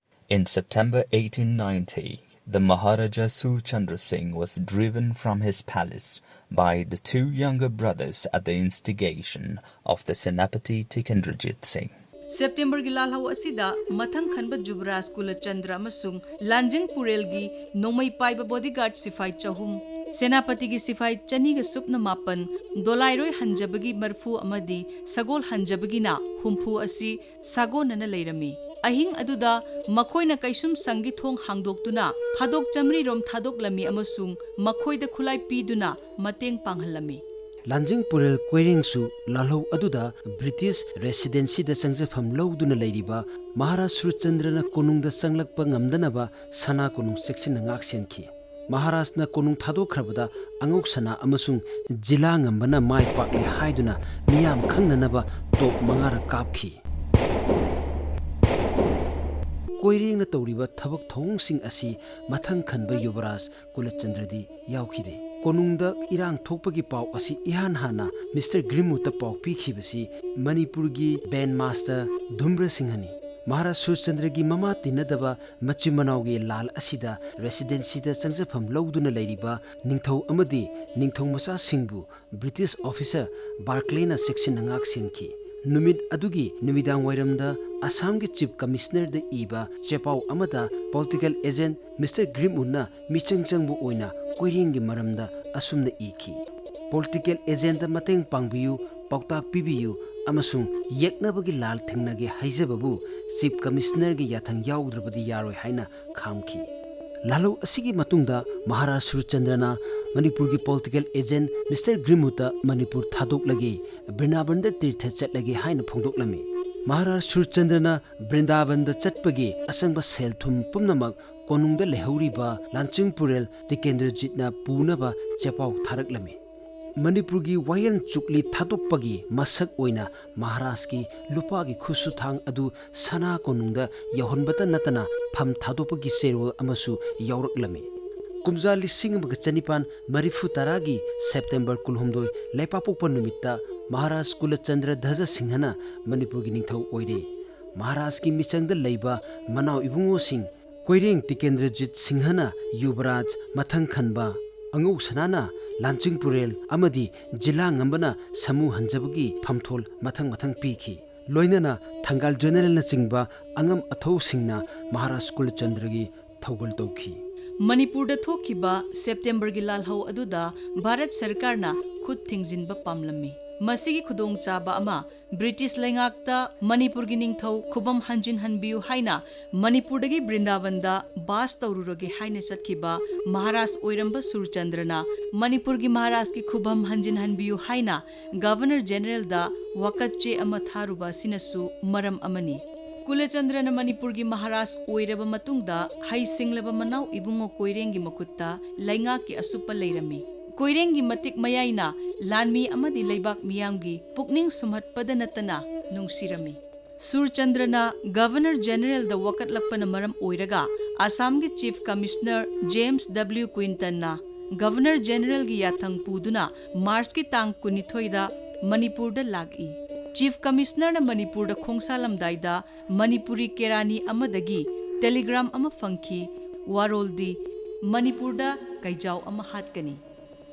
In September eighteen ninety, the Maharaja Surchandra Singh was driven from his palace by the two younger brothers at the instigation of the Senapati Tikendrajit Singh. ꯁꯦꯞꯇꯦꯝꯕꯔꯒꯤ ꯂꯥꯜꯍꯧ ꯑꯁꯤꯗ ꯃꯊꯪ ꯈꯟꯕ ꯖꯨꯕꯔꯥꯖ ꯀꯨꯂꯆꯟꯗ꯭ꯔ ꯑꯃꯁꯨꯡ ꯂꯥꯟꯖꯤꯡ ꯄꯨꯔꯦꯜꯒꯤ ꯅꯣꯡꯃꯩ ꯄꯥꯏꯕ ꯕꯣꯗꯤꯒꯥꯔꯗ ꯁꯤꯐꯥꯏ ꯆꯍꯨꯝ, ꯁꯦꯅꯥꯄꯇꯤꯒꯤ ꯁꯤꯐꯥꯏ ꯆꯅꯤꯒ ꯁꯨꯞꯅ ꯃꯥꯄꯟ, ꯗꯣꯂꯥꯏꯔꯣꯏ ꯍꯟꯖꯕꯒꯤ ꯃꯔꯤꯐꯨ ꯑꯃꯗꯤ ꯁꯒꯣꯜ ꯍꯟꯖꯕꯒꯤꯅ ꯍꯨꯝꯐꯨ ꯑꯁꯤ ꯁꯥꯒꯣꯟꯅꯅ ꯂꯩꯔꯝꯃꯤ꯫ ꯑꯍꯤꯡ ꯑꯗꯨꯗ ꯃꯈꯣꯏꯅ ꯀꯩꯁꯨꯝꯁꯪꯒꯤ ꯊꯣꯡ ꯍꯥꯡꯗꯣꯛꯇꯨꯅ ꯐꯥꯗꯣꯛ ꯆꯥꯃꯔꯤꯔꯣꯝ ꯊꯥꯗꯣꯛꯂꯝꯃꯤ ꯑꯃꯁꯨꯡ ꯃꯈꯣꯏꯗ ꯈꯨꯠꯂꯥꯏ ꯄꯤꯗꯨꯅ ꯃꯇꯦꯡ ꯄꯥꯡꯍꯜꯂꯝꯃꯤ꯫ ꯂꯥꯟꯖꯤꯡ ꯄꯨꯔꯦꯜ ꯀꯣꯏꯔꯦꯡꯁꯨ ꯂꯥꯜꯍꯧ ꯑꯗꯨꯗ ꯕ꯭ꯔꯤꯇꯤꯁ ꯔꯦꯁꯤꯗꯦꯟꯁꯤꯗ ꯆꯪꯖꯐꯝ ꯂꯧꯗꯨꯅ ꯂꯩꯔꯤꯕ ꯃꯍꯥꯔꯥꯖ ꯁꯨꯔꯆꯟꯗ꯭ꯔꯅ ꯀꯣꯅꯨꯡꯗ ꯆꯪꯂꯛꯄ ꯉꯝꯗꯅꯕ ꯁꯅꯥ ꯀꯣꯅꯨꯡ ꯆꯦꯛꯁꯤꯟꯅ ꯉꯥꯛ ꯁꯦꯟꯈꯤ꯫ ꯃꯍꯥꯔꯥꯖꯅ ꯀꯣꯅꯨꯡ ꯊꯥꯗꯣꯛꯈ꯭ꯔꯕꯗ ꯑꯉꯧ ꯁꯅꯥ ꯑꯃꯁꯨꯡ ꯖꯤꯂꯥ ꯉꯝꯕꯅ ꯃꯥꯏ ꯄꯥꯛꯂꯦ ꯍꯥꯏꯗꯨꯅ ꯃꯤꯌꯥꯝ ꯈꯪꯅꯅꯕ ꯇꯣꯞ ꯃꯉꯥꯔꯛ ꯀꯥꯞꯈꯤ꯫ ꯀꯣꯏꯔꯦꯡꯅ ꯇꯧꯔꯤꯕ ꯊꯕꯛ ꯊꯧꯑꯣꯡꯁꯤꯡ ꯑꯁꯤ ꯃꯊꯪ ꯈꯟꯕ ꯌꯨꯕꯔꯥꯖ ꯀꯨꯂꯆꯟꯗ꯭ꯔꯗꯤ ꯌꯥꯎꯈꯤꯗꯦ꯫ ꯀꯣꯅꯨꯡꯗ ꯏꯔꯥꯡ ꯊꯣꯛꯄꯒꯤ ꯄꯥꯎ ꯑꯁꯤ ꯏꯍꯥꯟ ꯍꯥꯟꯅ ꯃꯤꯁꯇꯔ ꯒ꯭ꯔꯤꯝꯋꯨꯗꯇ ꯄꯥꯎ ꯄꯤꯈꯤꯕꯁꯤ ꯃꯅꯤꯄꯨꯔꯒꯤ ꯕꯦꯟ ꯃꯥꯁꯇꯔ ꯙꯨꯝꯕ꯭ꯔ ꯁꯤꯡꯍꯅꯤ꯫ ꯃꯍꯥꯔꯥꯖ ꯁꯨꯔꯆꯟꯗ꯭ꯔꯒꯤ ꯃꯃꯥ ꯇꯤꯟꯅꯗꯕ ꯃꯆꯤꯟ ꯃꯅꯥꯎꯒꯤ ꯂꯥꯜ ꯑꯁꯤꯗ ꯔꯦꯁꯤꯗꯦꯟꯁꯤꯗ ꯆꯪꯖꯐꯝ ꯂꯧꯗꯨꯅ ꯂꯩꯔꯤꯕ ꯅꯤꯡꯊꯧ ꯑꯃꯗꯤ ꯅꯤꯡꯊꯧ ꯃꯆꯥꯁꯤꯡꯕꯨ ꯕ꯭ꯔꯤꯇꯤꯁ ꯑꯣꯐꯤꯁꯔ ꯕꯥꯔꯀ꯭ꯂꯦꯅ ꯆꯦꯛꯁꯤꯟꯅ ꯉꯥꯛ ꯁꯦꯟꯈꯤ꯫ ꯅꯨꯃꯤꯠ ꯑꯗꯨꯒꯤ ꯅꯨꯃꯤꯗꯥꯡ ꯋꯥꯏꯔꯝꯗ ꯑꯁꯥꯝꯒꯤ ꯆꯤꯐ ꯀꯃꯤꯁꯅꯔꯗ ꯏꯕ ꯆꯦꯄꯥꯎ ꯑꯃꯗ ꯄꯣꯂꯤꯇꯤꯀꯦꯜ ꯑꯦꯖꯦꯟꯠ ꯃꯤꯁꯇꯔ ꯒ꯭ꯔꯤꯝꯋꯨꯗꯅ ꯃꯤꯆꯪ ꯆꯪꯕ ꯑꯣꯏꯅ ꯀꯣꯏꯔꯦꯡꯒꯤ ꯃꯔꯝꯗ ꯑꯁꯨꯝꯅ ꯏꯈꯤ: "ꯄꯣꯂꯤꯇꯤꯀꯦꯜ ꯑꯦꯖꯦꯟꯠꯇ ꯃꯇꯦꯡ ꯄꯥꯡꯕꯤꯌꯨ, ꯄꯥꯎꯇꯥꯛ ꯄꯤꯕꯤꯌꯨ ꯑꯃꯁꯨꯡ ꯌꯦꯛꯅꯕꯒꯤ ꯂꯥꯜ ꯊꯦꯡꯅꯒꯦ ꯍꯥꯏꯖꯕꯕꯨ ꯆꯤꯐ ꯀꯃꯤꯁꯅꯔꯒꯤ ꯌꯥꯊꯪ ꯌꯥꯎꯗ꯭ꯔꯕꯗꯤ ꯌꯥꯔꯣꯏ" ꯍꯥꯏꯅ ꯈꯥꯝꯈꯤ꯫ ꯂꯥꯜꯍꯧ ꯑꯁꯤꯒꯤ ꯃꯇꯨꯡꯗ ꯃꯍꯥꯔꯥꯖ ꯁꯨꯔꯆꯟꯗ꯭ꯔꯅ ꯃꯅꯤꯄꯨꯔꯒꯤ ꯄꯣꯂꯤꯇꯤꯀꯦꯜ ꯑꯦꯖꯦꯟꯠ ꯃꯤꯁꯇꯔ ꯒ꯭ꯔꯤꯝꯋꯨꯗꯇ ꯃꯅꯤꯄꯨꯔ ꯊꯥꯗꯣꯛꯂꯒꯦ, ꯕ꯭ꯔꯤꯟꯗꯥꯕꯟꯗ ꯇꯤꯔꯊ ꯆꯠꯂꯒꯦ ꯍꯥꯏꯅ ꯐꯣꯡꯗꯣꯛꯂꯝꯃꯤ꯫ ꯃꯍꯥꯔꯥꯖ ꯁꯨꯔꯆꯟꯗ꯭ꯔꯅ ꯕ꯭ꯔꯤꯟꯗꯥꯕꯟꯗ ꯆꯠꯄꯒꯤ ꯑꯆꯪꯕ ꯁꯦꯜ ꯊꯨꯝ ꯄꯨꯝꯅꯃꯛ ꯀꯣꯅꯨꯡꯗ ꯂꯩꯍꯧꯔꯤꯕ ꯂꯥꯟꯆꯤꯡ ꯄꯨꯔꯦꯜ ꯇꯤꯀꯦꯟꯗ꯭ꯔꯖꯤꯠꯅ ꯄꯨꯅꯕ ꯆꯦꯄꯥꯎ ꯊꯥꯔꯛꯂꯝꯃꯤ꯫ ꯃꯅꯤꯄꯨꯔꯒꯤ ꯋꯥꯌꯦꯜ ꯆꯨꯛꯂꯤ ꯊꯥꯗꯣꯛꯄꯒꯤ ꯃꯁꯛ ꯑꯣꯏꯅ ꯃꯍꯥꯔꯥꯖꯀꯤ ꯂꯨꯄꯥꯒꯤ ꯈꯨꯠꯁꯨ ꯊꯥꯡ ꯑꯗꯨ ꯁꯅꯥ ꯀꯣꯅꯨꯡꯗ ꯌꯧꯍꯟꯕꯇ ꯅꯠꯇꯅ ꯐꯝ ꯊꯥꯗꯣꯛꯄꯒꯤ ꯆꯦꯔꯣꯜ ꯑꯃꯁꯨ ꯌꯥꯎꯔꯛꯂꯝꯃꯤ꯫ ꯀꯨꯝꯖꯥ ꯂꯤꯁꯤꯡ ꯑꯃꯒ ꯆꯅꯤꯄꯥꯟ ꯃꯔꯤꯐꯨ ꯇꯔꯥꯒꯤ ꯁꯦꯞꯇꯦꯝꯕꯔ ꯀꯨꯟꯍꯨꯝꯗꯣꯏ ꯂꯩꯄꯥꯛꯄꯣꯛꯄ ꯅꯨꯃꯤꯠꯇ ꯃꯍꯥꯔꯥꯖ ꯀꯨꯂꯆꯟꯗ꯭ꯔ ꯙ꯭ꯋꯖ ꯁꯤꯡꯍꯅ ꯃꯅꯤꯄꯨꯔꯒꯤ ꯅꯤꯡꯊꯧ ꯑꯣꯏꯔꯦ꯫ ꯃꯍꯥꯔꯥꯖꯀꯤ ꯃꯤꯆꯪꯗ ꯂꯩꯕ ꯃꯅꯥꯎ ꯏꯕꯨꯡꯉꯣꯁꯤꯡ ꯀꯣꯏꯔꯦꯡ ꯇꯤꯀꯦꯟꯗ꯭ꯔꯖꯤꯠ ꯁꯤꯡꯍꯅ ꯌꯨꯕꯔꯥꯖ, ꯃꯊꯪ ꯈꯟꯕ ꯑꯉꯧ ꯁꯅꯥꯅ ꯂꯥꯟꯆꯤꯡ ꯄꯨꯔꯦꯜ ꯑꯃꯗꯤ ꯖꯤꯂꯥ ꯉꯝꯕꯅ ꯁꯃꯨ ꯍꯟꯖꯕꯒꯤ ꯐꯝꯊꯣꯜ ꯃꯊꯪ ꯃꯊꯪ ꯄꯤꯈꯤ꯫ ꯂꯣꯏꯅꯅ ꯊꯪꯒꯥꯜ ꯖꯦꯅꯔꯦꯜꯅꯆꯤꯡꯕ ꯑꯉꯝ ꯑꯊꯧꯁꯤꯡꯅ ꯃꯍꯥꯔꯥꯖ ꯀꯨꯂꯆꯟꯗ꯭ꯔꯒꯤ ꯊꯧꯒꯜ ꯇꯧꯈꯤ꯫ ꯃꯅꯤꯄꯨꯔꯗ ꯊꯣꯛꯈꯤꯕ ꯁꯦꯞꯇꯦꯝꯕꯔꯒꯤ ꯂꯥꯜꯍꯧ ꯑꯗꯨꯗ ꯚꯥꯔꯠ ꯁꯔꯀꯥꯔꯅ ꯈꯨꯠ ꯊꯤꯡꯖꯤꯟꯕ ꯄꯥꯝꯂꯝꯃꯤ꯫ ꯃꯁꯤꯒꯤ ꯈꯨꯗꯣꯡꯆꯥꯕ ꯑꯃ ꯕ꯭ꯔꯤꯇꯤꯁ ꯂꯩꯉꯥꯛꯇ ꯃꯅꯤꯄꯨꯔꯒꯤ ꯅꯤꯡꯊꯧ ꯈꯨꯕꯝ ꯍꯟꯖꯤꯟꯍꯟꯕꯤꯌꯨ ꯍꯥꯏꯅ ꯃꯅꯤꯄꯨꯔꯗꯒꯤ ꯕ꯭ꯔꯤꯟꯗꯥꯕꯟꯗ ꯕꯥꯁ ꯇꯧꯔꯨꯔꯒꯦ ꯍꯥꯏꯅ ꯆꯠꯈꯤꯕ ꯃꯍꯥꯔꯥꯖ ꯑꯣꯏꯔꯝꯕ ꯁꯨꯔꯆꯟꯗ꯭ꯔꯅ ꯃꯅꯤꯄꯨꯔꯒꯤ ꯃꯍꯥꯔꯥꯖꯀꯤ ꯈꯨꯕꯝ ꯍꯟꯖꯤꯟꯍꯟꯕꯤꯌꯨ ꯍꯥꯏꯅ ꯒꯚꯔꯅꯔ ꯖꯦꯅꯔꯦꯜꯗ ꯋꯥꯀꯠ ꯆꯦ ꯑꯃ ꯊꯥꯔꯨꯕ ꯑꯁꯤꯅꯁꯨ ꯃꯔꯝ ꯑꯃꯅꯤ꯫ ꯀꯨꯂꯆꯟꯗ꯭ꯔꯅ ꯃꯅꯤꯄꯨꯔꯒꯤ ꯃꯍꯥꯔꯥꯖ ꯑꯣꯏꯔꯕ ꯃꯇꯨꯡꯗ ꯍꯩꯁꯤꯡꯂꯕ ꯃꯅꯥꯎ ꯏꯕꯨꯡꯉꯣ ꯀꯣꯏꯔꯦꯡꯒꯤ ꯃꯈꯨꯠꯇ ꯂꯩꯉꯥꯛꯀꯤ ꯑꯁꯨꯞꯄ ꯂꯩꯔꯝꯃꯤ꯫ ꯀꯣꯏꯔꯦꯡꯒꯤ ꯃꯇꯤꯛ ꯃꯌꯥꯏꯅ ꯂꯥꯟꯃꯤ ꯑꯃꯗꯤ ꯂꯩꯕꯥꯛ ꯃꯤꯌꯥꯝꯒꯤ ꯄꯨꯛꯅꯤꯡ ꯁꯨꯝꯍꯠꯄꯗ ꯅꯠꯇꯅ ꯅꯨꯡꯁꯤꯔꯝꯃꯤ꯫ ꯁꯨꯔꯆꯟꯗ꯭ꯔꯅ ꯒꯚꯔꯅꯔ ꯖꯦꯅꯔꯦꯜꯗ ꯋꯥꯀꯠꯂꯛꯄꯅ ꯃꯔꯝ ꯑꯣꯏꯔꯒ ꯑꯁꯥꯝꯒꯤ ꯆꯤꯐ ꯀꯃꯤꯁꯅꯔ ꯖꯦꯝꯁ ꯗꯕ꯭ꯂꯤꯎ ꯀ꯭ꯋꯤꯟꯇꯟꯅ ꯒꯚꯔꯅꯔ ꯖꯦꯅꯔꯦꯜꯒꯤ ꯌꯥꯊꯪ ꯄꯨꯗꯨꯅ ꯃꯥꯔꯆꯀꯤ ꯇꯥꯡ ꯀꯨꯟꯅꯤꯊꯣꯏꯗ ꯃꯅꯤꯄꯨꯔꯗ ꯂꯥꯛꯏ꯫ ꯆꯤꯐ ꯀꯃꯤꯁꯅꯔꯅ ꯃꯅꯤꯄꯨꯔꯗ ꯈꯣꯡꯁꯥꯜꯂꯝꯗꯥꯏꯗ ꯃꯅꯤꯄꯨꯔꯤ ꯀꯦꯔꯥꯅꯤ ꯑꯃꯗꯒꯤ ꯇꯦꯂꯤꯒ꯭ꯔꯥꯝ ꯑꯃ ꯐꯪꯈꯤ꯫ ꯋꯥꯔꯣꯜꯗꯤ ꯃꯅꯤꯄꯨꯔꯗ ꯀꯩꯖꯥꯎ ꯑꯃ ꯍꯥꯠꯀꯅꯤ꯫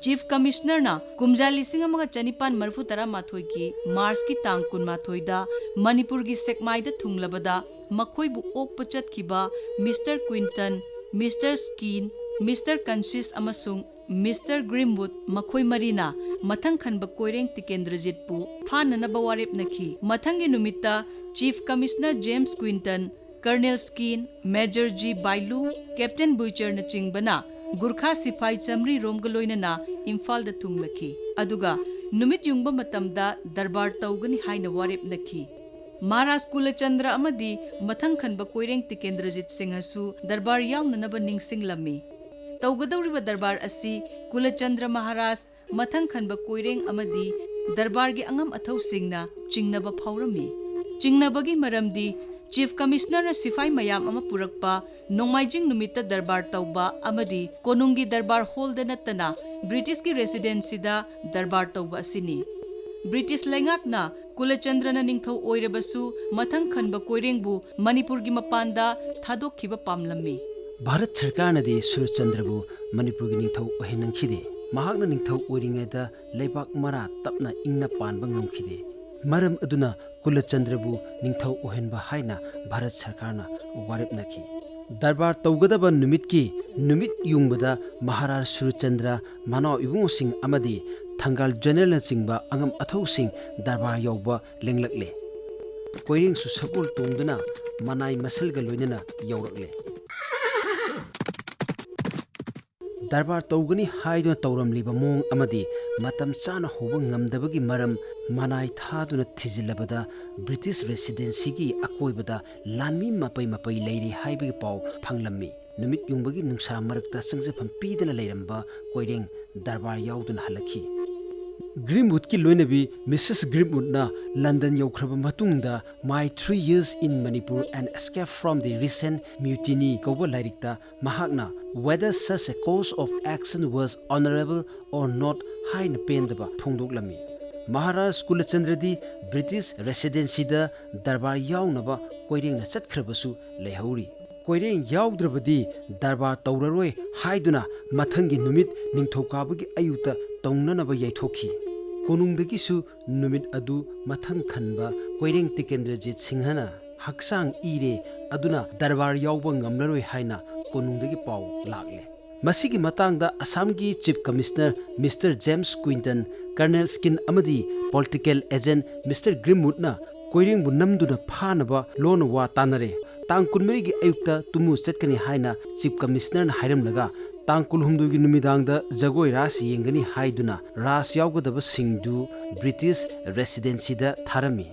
ꯆꯤꯐ ꯀꯃꯤꯁꯅꯔꯅ ꯀꯨꯝꯖꯥ ꯂꯤꯁꯤꯡ ꯑꯃꯒ ꯆꯅꯤꯄꯥꯟ ꯃꯔꯤꯐꯨ ꯇꯔꯥꯃꯥꯊꯣꯏꯒꯤ ꯃꯥꯔꯆꯀꯤ ꯇꯥꯡ ꯀꯨꯟꯃꯥꯊꯣꯏꯗ ꯃꯅꯤꯄꯨꯔꯒꯤ ꯁꯦꯛꯃꯥꯏꯗ ꯊꯨꯡꯂꯕꯗ ꯃꯈꯣꯏꯕꯨ ꯑꯣꯛꯄ ꯆꯠꯈꯤꯕ mister Quinton, mister Skene, mister Cossins ꯑꯃꯁꯨꯡ ꯃꯤꯁꯇꯔ ꯒ꯭ꯔꯤꯝꯋꯨꯗ ꯃꯈꯣꯏ ꯃꯔꯤꯅ ꯃꯊꯪ ꯈꯟꯕ ꯀꯣꯏꯔꯦꯡ ꯇꯤꯀꯦꯟꯗ꯭ꯔꯖꯤꯠꯄꯨ ꯐꯥꯅꯅꯕ ꯋꯥꯔꯦꯞꯅꯈꯤ꯫ ꯃꯊꯪꯒꯤ ꯅꯨꯃꯤꯠꯇ chief commissioner James Quinton, colonel Skene, major G ꯕꯥꯏꯂꯨ, ꯀꯦꯞꯇꯦꯟ ꯕꯨꯏꯆꯔꯅꯆꯤꯡꯕꯅ ꯒꯨꯔꯈꯥ ꯁꯤꯐꯥꯏ ꯆꯥꯃꯔꯤ ꯔꯣꯝꯒ ꯂꯣꯏꯅꯅ ꯏꯝꯐꯥꯜꯗ ꯊꯨꯡꯂꯈꯤ꯫ ꯑꯗꯨꯒ ꯅꯨꯃꯤꯠ ꯌꯨꯡꯕ ꯃꯇꯝꯗ ꯗꯔꯕꯥꯔ ꯇꯧꯒꯅꯤ ꯍꯥꯏꯅ ꯋꯥꯔꯦꯞꯅꯈꯤ꯫ ꯃꯍꯥꯔꯥꯖ ꯀꯨꯂꯆꯟꯗ꯭ꯔ ꯑꯃꯗꯤ ꯃꯊꯪ ꯈꯟꯕ ꯀꯣꯏꯔꯦꯡ ꯇꯤꯀꯦꯟꯗ꯭ꯔꯖꯤꯠ ꯁꯤꯡꯍꯁꯨ ꯗꯔꯕꯥꯔ ꯌꯥꯎꯅꯅꯕ ꯅꯤꯡꯁꯤꯡꯂꯝꯃꯤ꯫ ꯇꯧꯒꯗꯧꯔꯤꯕ ꯗꯔꯕꯥꯔ ꯑꯁꯤ ꯀꯨꯂꯆꯟꯗ꯭ꯔ ꯃꯍꯥꯔꯥꯖ, ꯃꯊꯪ ꯈꯟꯕ ꯀꯣꯏꯔꯦꯡ ꯑꯃꯗꯤ ꯗꯔꯕꯥꯔꯒꯤ ꯑꯉꯝ ꯑꯊꯧꯁꯤꯡꯅ ꯆꯤꯡꯅꯕ ꯐꯥꯎꯔꯝꯃꯤ꯫ ꯆꯤꯡꯅꯕꯒꯤ ꯃꯔꯝꯗꯤ ꯆꯤꯐ ꯀꯃꯤꯁꯅꯔꯅ ꯁꯤꯐꯥꯏ ꯃꯌꯥꯝ ꯑꯃ ꯄꯨꯔꯛꯄ ꯅꯣꯡꯃꯥꯏꯖꯤꯡ ꯅꯨꯃꯤꯠꯇ ꯗꯔꯕꯥꯔ ꯇꯧꯕ ꯑꯃꯗꯤ ꯀꯣꯅꯨꯡꯒꯤ ꯗꯔꯕꯥꯔ ꯍꯣꯜꯗ ꯅꯠꯇꯅ ꯕ꯭ꯔꯤꯇꯤꯁꯀꯤ ꯔꯦꯁꯤꯗꯦꯟꯁꯤꯗ ꯗꯔꯕꯥꯔ ꯇꯧꯕ ꯑꯁꯤꯅꯤ꯫ ꯕ꯭ꯔꯤꯇꯤꯁ ꯂꯩꯉꯥꯛꯅ ꯀꯨꯂꯆꯟꯗ꯭ꯔꯅ ꯅꯤꯡꯊꯧ ꯑꯣꯏꯔꯕꯁꯨ ꯃꯊꯪ ꯈꯟꯕ ꯀꯣꯏꯔꯦꯡꯕꯨ ꯃꯅꯤꯄꯨꯔꯒꯤ ꯃꯄꯥꯟꯗ ꯊꯥꯗꯣꯛꯈꯤꯕ ꯄꯥꯝꯂꯝꯃꯤ꯫ ꯚꯥꯔꯠ ꯁꯔꯀꯥꯔꯅꯗꯤ ꯁꯨꯔꯆꯟꯗ꯭ꯔꯕꯨ ꯃꯅꯤꯄꯨꯔꯒꯤ ꯅꯤꯡꯊꯧ ꯑꯣꯏꯍꯟꯅꯤꯡꯈꯤꯗꯦ꯫ ꯃꯍꯥꯛꯅ ꯅꯤꯡꯊꯧ ꯑꯣꯏꯔꯤꯉꯩꯗ ꯂꯩꯕꯥꯛ ꯃꯔꯥ ꯇꯞꯅ ꯏꯪꯅ ꯄꯥꯟꯕ ꯉꯝꯈꯤꯗꯦ꯫ ꯃꯔꯝ ꯑꯗꯨꯅ ꯀꯨꯂꯆꯟꯗ꯭ꯔꯕꯨ ꯅꯤꯡꯊꯧ ꯑꯣꯏꯍꯟꯕ ꯍꯥꯏꯅ ꯚꯥꯔꯠ ꯁꯔꯀꯥꯔꯅ ꯋꯥꯔꯦꯞꯅꯈꯤ꯫ ꯗꯔꯕꯥꯔ ꯇꯧꯒꯗꯕ ꯅꯨꯃꯤꯠꯀꯤ ꯅꯨꯃꯤꯠ ꯌꯨꯡꯕꯗ ꯃꯍꯥꯔꯥꯖ ꯁꯨꯔꯆꯟꯗ꯭ꯔ, ꯃꯅꯥꯎ ꯏꯕꯨꯡꯉꯣꯁꯤꯡ ꯑꯃꯗꯤ ꯊꯪꯒꯥꯜ ꯖꯦꯅꯔꯦꯜꯅꯆꯤꯡꯕ ꯑꯉꯝ ꯑꯊꯧꯁꯤꯡ ꯗꯔꯕꯥꯔ ꯌꯥꯎꯕ ꯂꯦꯡꯂꯛꯂꯦ꯫ ꯀꯣꯏꯔꯦꯡꯁꯨ ꯁꯒꯣꯜ ꯇꯣꯡꯗꯨꯅ ꯃꯅꯥꯏ ꯃꯁꯜꯒ ꯂꯣꯏꯅꯅ ꯌꯧꯔꯛꯂꯦ꯫ ꯗꯔꯕꯥꯔ ꯇꯧꯒꯅꯤ ꯍꯥꯏꯗꯨꯅ ꯇꯧꯔꯝꯂꯤꯕ ꯃꯑꯣꯡ ꯑꯃꯗꯤ ꯃꯇꯝ ꯆꯥꯅ ꯍꯧꯕ ꯉꯝꯗꯕꯒꯤ ꯃꯔꯝ ꯃꯅꯥꯏ ꯊꯥꯗꯨꯅ ꯊꯤꯖꯤꯜꯂꯕꯗ ꯕ꯭ꯔꯤꯇꯤꯁ ꯔꯦꯁꯤꯗꯦꯟꯁꯤꯒꯤ ꯑꯀꯣꯏꯕꯗ ꯂꯥꯟꯃꯤ ꯃꯄꯩ ꯃꯄꯩ ꯂꯩꯔꯤ ꯍꯥꯏꯕꯒꯤ ꯄꯥꯎ ꯐꯪꯂꯝꯃꯤ꯫ ꯅꯨꯃꯤꯠ ꯌꯨꯡꯕꯒꯤ ꯅꯨꯡꯁꯥ ꯃꯔꯛꯇ ꯆꯪꯖꯐꯝ ꯄꯤꯗꯅ ꯂꯩꯔꯝꯕ ꯀꯣꯏꯔꯦꯡ ꯗꯔꯕꯥꯔ ꯌꯥꯎꯗꯨꯅ ꯍꯜꯂꯛꯈꯤ꯫ ꯒ꯭ꯔꯤꯝꯋꯨꯗꯀꯤ ꯂꯣꯏꯅꯕꯤ ꯃꯤꯁꯦꯁ ꯒ꯭ꯔꯤꯝꯋꯨꯗꯅ ꯂꯟꯗꯟ ꯌꯧꯈ꯭ꯔꯕ ꯃꯇꯨꯡꯗ My Three Years in Manipur, An Escape from the Recent Mutiny ꯀꯧꯕ ꯂꯥꯏꯔꯤꯛꯇ ꯃꯍꯥꯛꯅ Whether Such a Course of Action Was Honorable or Not ꯍꯥꯏꯅ ꯄꯦꯟꯗꯕ ꯐꯣꯡꯗꯣꯛꯂꯝꯃꯤ꯫ ꯃꯍꯥꯔꯥꯖ ꯀꯨꯂꯆꯟꯗ꯭ꯔꯗꯤ ꯕ꯭ꯔꯤꯇꯤꯁ ꯔꯦꯁꯤꯗꯦꯟꯁꯤꯗ ꯗꯔꯕꯥꯔ ꯌꯥꯎꯅꯕ ꯀꯣꯏꯔꯦꯡꯅ ꯆꯠꯈ꯭ꯔꯕꯁꯨ ꯂꯩꯍꯧꯔꯤ꯫ ꯀꯣꯏꯔꯦꯡ ꯌꯥꯎꯗ꯭ꯔꯕꯗꯤ ꯗꯔꯕꯥꯔ ꯇꯧꯔꯔꯣꯏ ꯍꯥꯏꯗꯨꯅ ꯃꯊꯪꯒꯤ ꯅꯨꯃꯤꯠ ꯅꯤꯡꯊꯧꯀꯥꯕꯒꯤ ꯑꯌꯨꯛꯇ ꯇꯧꯅꯅꯕ ꯌꯩꯊꯣꯛꯈꯤ꯫ ꯀꯣꯅꯨꯡꯗꯒꯤꯁꯨ ꯅꯨꯃꯤꯠ ꯑꯗꯨ ꯃꯊꯪ ꯈꯟꯕ ꯀꯣꯏꯔꯦꯡ ꯇꯤꯀꯦꯟꯗ꯭ꯔꯖꯤꯠ ꯁꯤꯡꯍꯅ ꯍꯛꯆꯥꯡ ꯏꯔꯦ, ꯑꯗꯨꯅ ꯗꯔꯕꯥꯔ ꯌꯥꯎꯕ ꯉꯝꯂꯔꯣꯏ ꯍꯥꯏꯅ ꯀꯣꯅꯨꯡꯗꯒꯤ ꯄꯥꯎ ꯂꯥꯛꯂꯦ꯫ ꯃꯁꯤꯒꯤ ꯃꯇꯥꯡꯗ ꯑꯁꯥꯝꯒꯤ chief commissioner mister James Quinton, colonel Skene ꯑꯃꯗꯤ ꯄꯣꯂꯤꯇꯤꯀꯦꯜ ꯑꯦꯖꯦꯟꯠ ꯃꯤꯁꯇꯔ ꯒ꯭ꯔꯤꯝꯋꯨꯗꯅ ꯀꯣꯏꯔꯦꯡꯕꯨ ꯅꯝꯗꯨꯅ ꯐꯥꯅꯕ ꯂꯣꯟꯅ ꯋꯥ ꯇꯥꯅꯔꯦ꯫ ꯇꯥꯡ ꯀꯨꯟꯃꯔꯤꯒꯤ ꯑꯌꯨꯛꯇ ꯇꯨꯃꯨ ꯆꯠꯀꯅꯤ ꯍꯥꯏꯅ ꯆꯤꯐ ꯀꯃꯤꯁꯅꯔꯅ ꯍꯥꯏꯔꯝꯂꯒ, ꯇꯥꯡ ꯀꯨꯟꯍꯨꯝꯗꯣꯏꯒꯤ ꯅꯨꯃꯤꯗꯥꯡꯗ ꯖꯒꯣꯏ ꯔꯥꯁ ꯌꯦꯡꯒꯅꯤ ꯍꯥꯏꯗꯨꯅ ꯔꯥꯁ ꯌꯥꯎꯒꯗꯕꯁꯤꯡꯗꯨ ꯕ꯭ꯔꯤꯇꯤꯁ ꯔꯦꯁꯤꯗꯦꯟꯁꯤꯗ ꯊꯥꯔꯝꯃꯤ꯫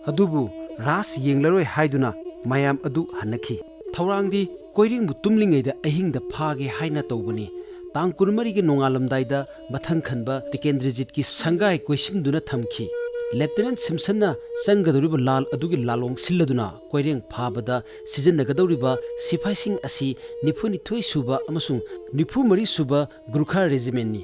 ꯑꯗꯨꯕꯨ ꯔꯥꯁ ꯌꯦꯡꯂꯔꯣꯏ ꯍꯥꯏꯗꯨꯅ ꯃꯌꯥꯝ ꯑꯗꯨ ꯍꯟꯅꯈꯤ꯫ ꯊꯧꯔꯥꯡꯗꯤ ꯀꯣꯏꯔꯦꯡꯕꯨ ꯇꯨꯝꯂꯤꯉꯩꯗ ꯑꯍꯤꯡꯗ ꯐꯥꯒꯦ ꯍꯥꯏꯅ ꯇꯧꯕꯅꯤ꯫ ꯇꯥꯡ ꯀꯨꯟꯃꯔꯤꯒꯤ ꯅꯣꯡꯉꯥꯜꯂꯝꯗꯥꯏꯗ ꯃꯊꯪ ꯈꯟꯕ ꯇꯤꯀꯦꯟꯗ꯭ꯔꯖꯤꯠꯀꯤ ꯁꯪꯒꯥꯏ ꯀꯣꯏꯁꯤꯟꯗꯨꯅ ꯊꯝꯈꯤ꯫ ꯂꯦꯐꯇꯤꯅꯦꯟꯠ ꯁꯤꯝꯁꯟꯅ ꯆꯪꯒꯗꯧꯔꯤꯕ ꯂꯥꯜ ꯑꯗꯨꯒꯤ ꯂꯥꯜꯂꯣꯡ ꯁꯤꯜꯂꯗꯨꯅ ꯀꯣꯏꯔꯦꯡ ꯐꯥꯕꯗ ꯁꯤꯖꯤꯟꯅꯒꯗꯧꯔꯤꯕ ꯁꯤꯐꯥꯏꯁꯤꯡ ꯑꯁꯤ ꯅꯤꯐꯨꯅꯤꯊꯣꯏ ꯁꯨꯕ ꯑꯃꯁꯨꯡ ꯅꯤꯐꯨꯃꯔꯤ ꯁꯨꯕ ꯒꯨꯔꯈꯥ ꯔꯦꯖꯤꯃꯦꯟꯠꯅꯤ꯫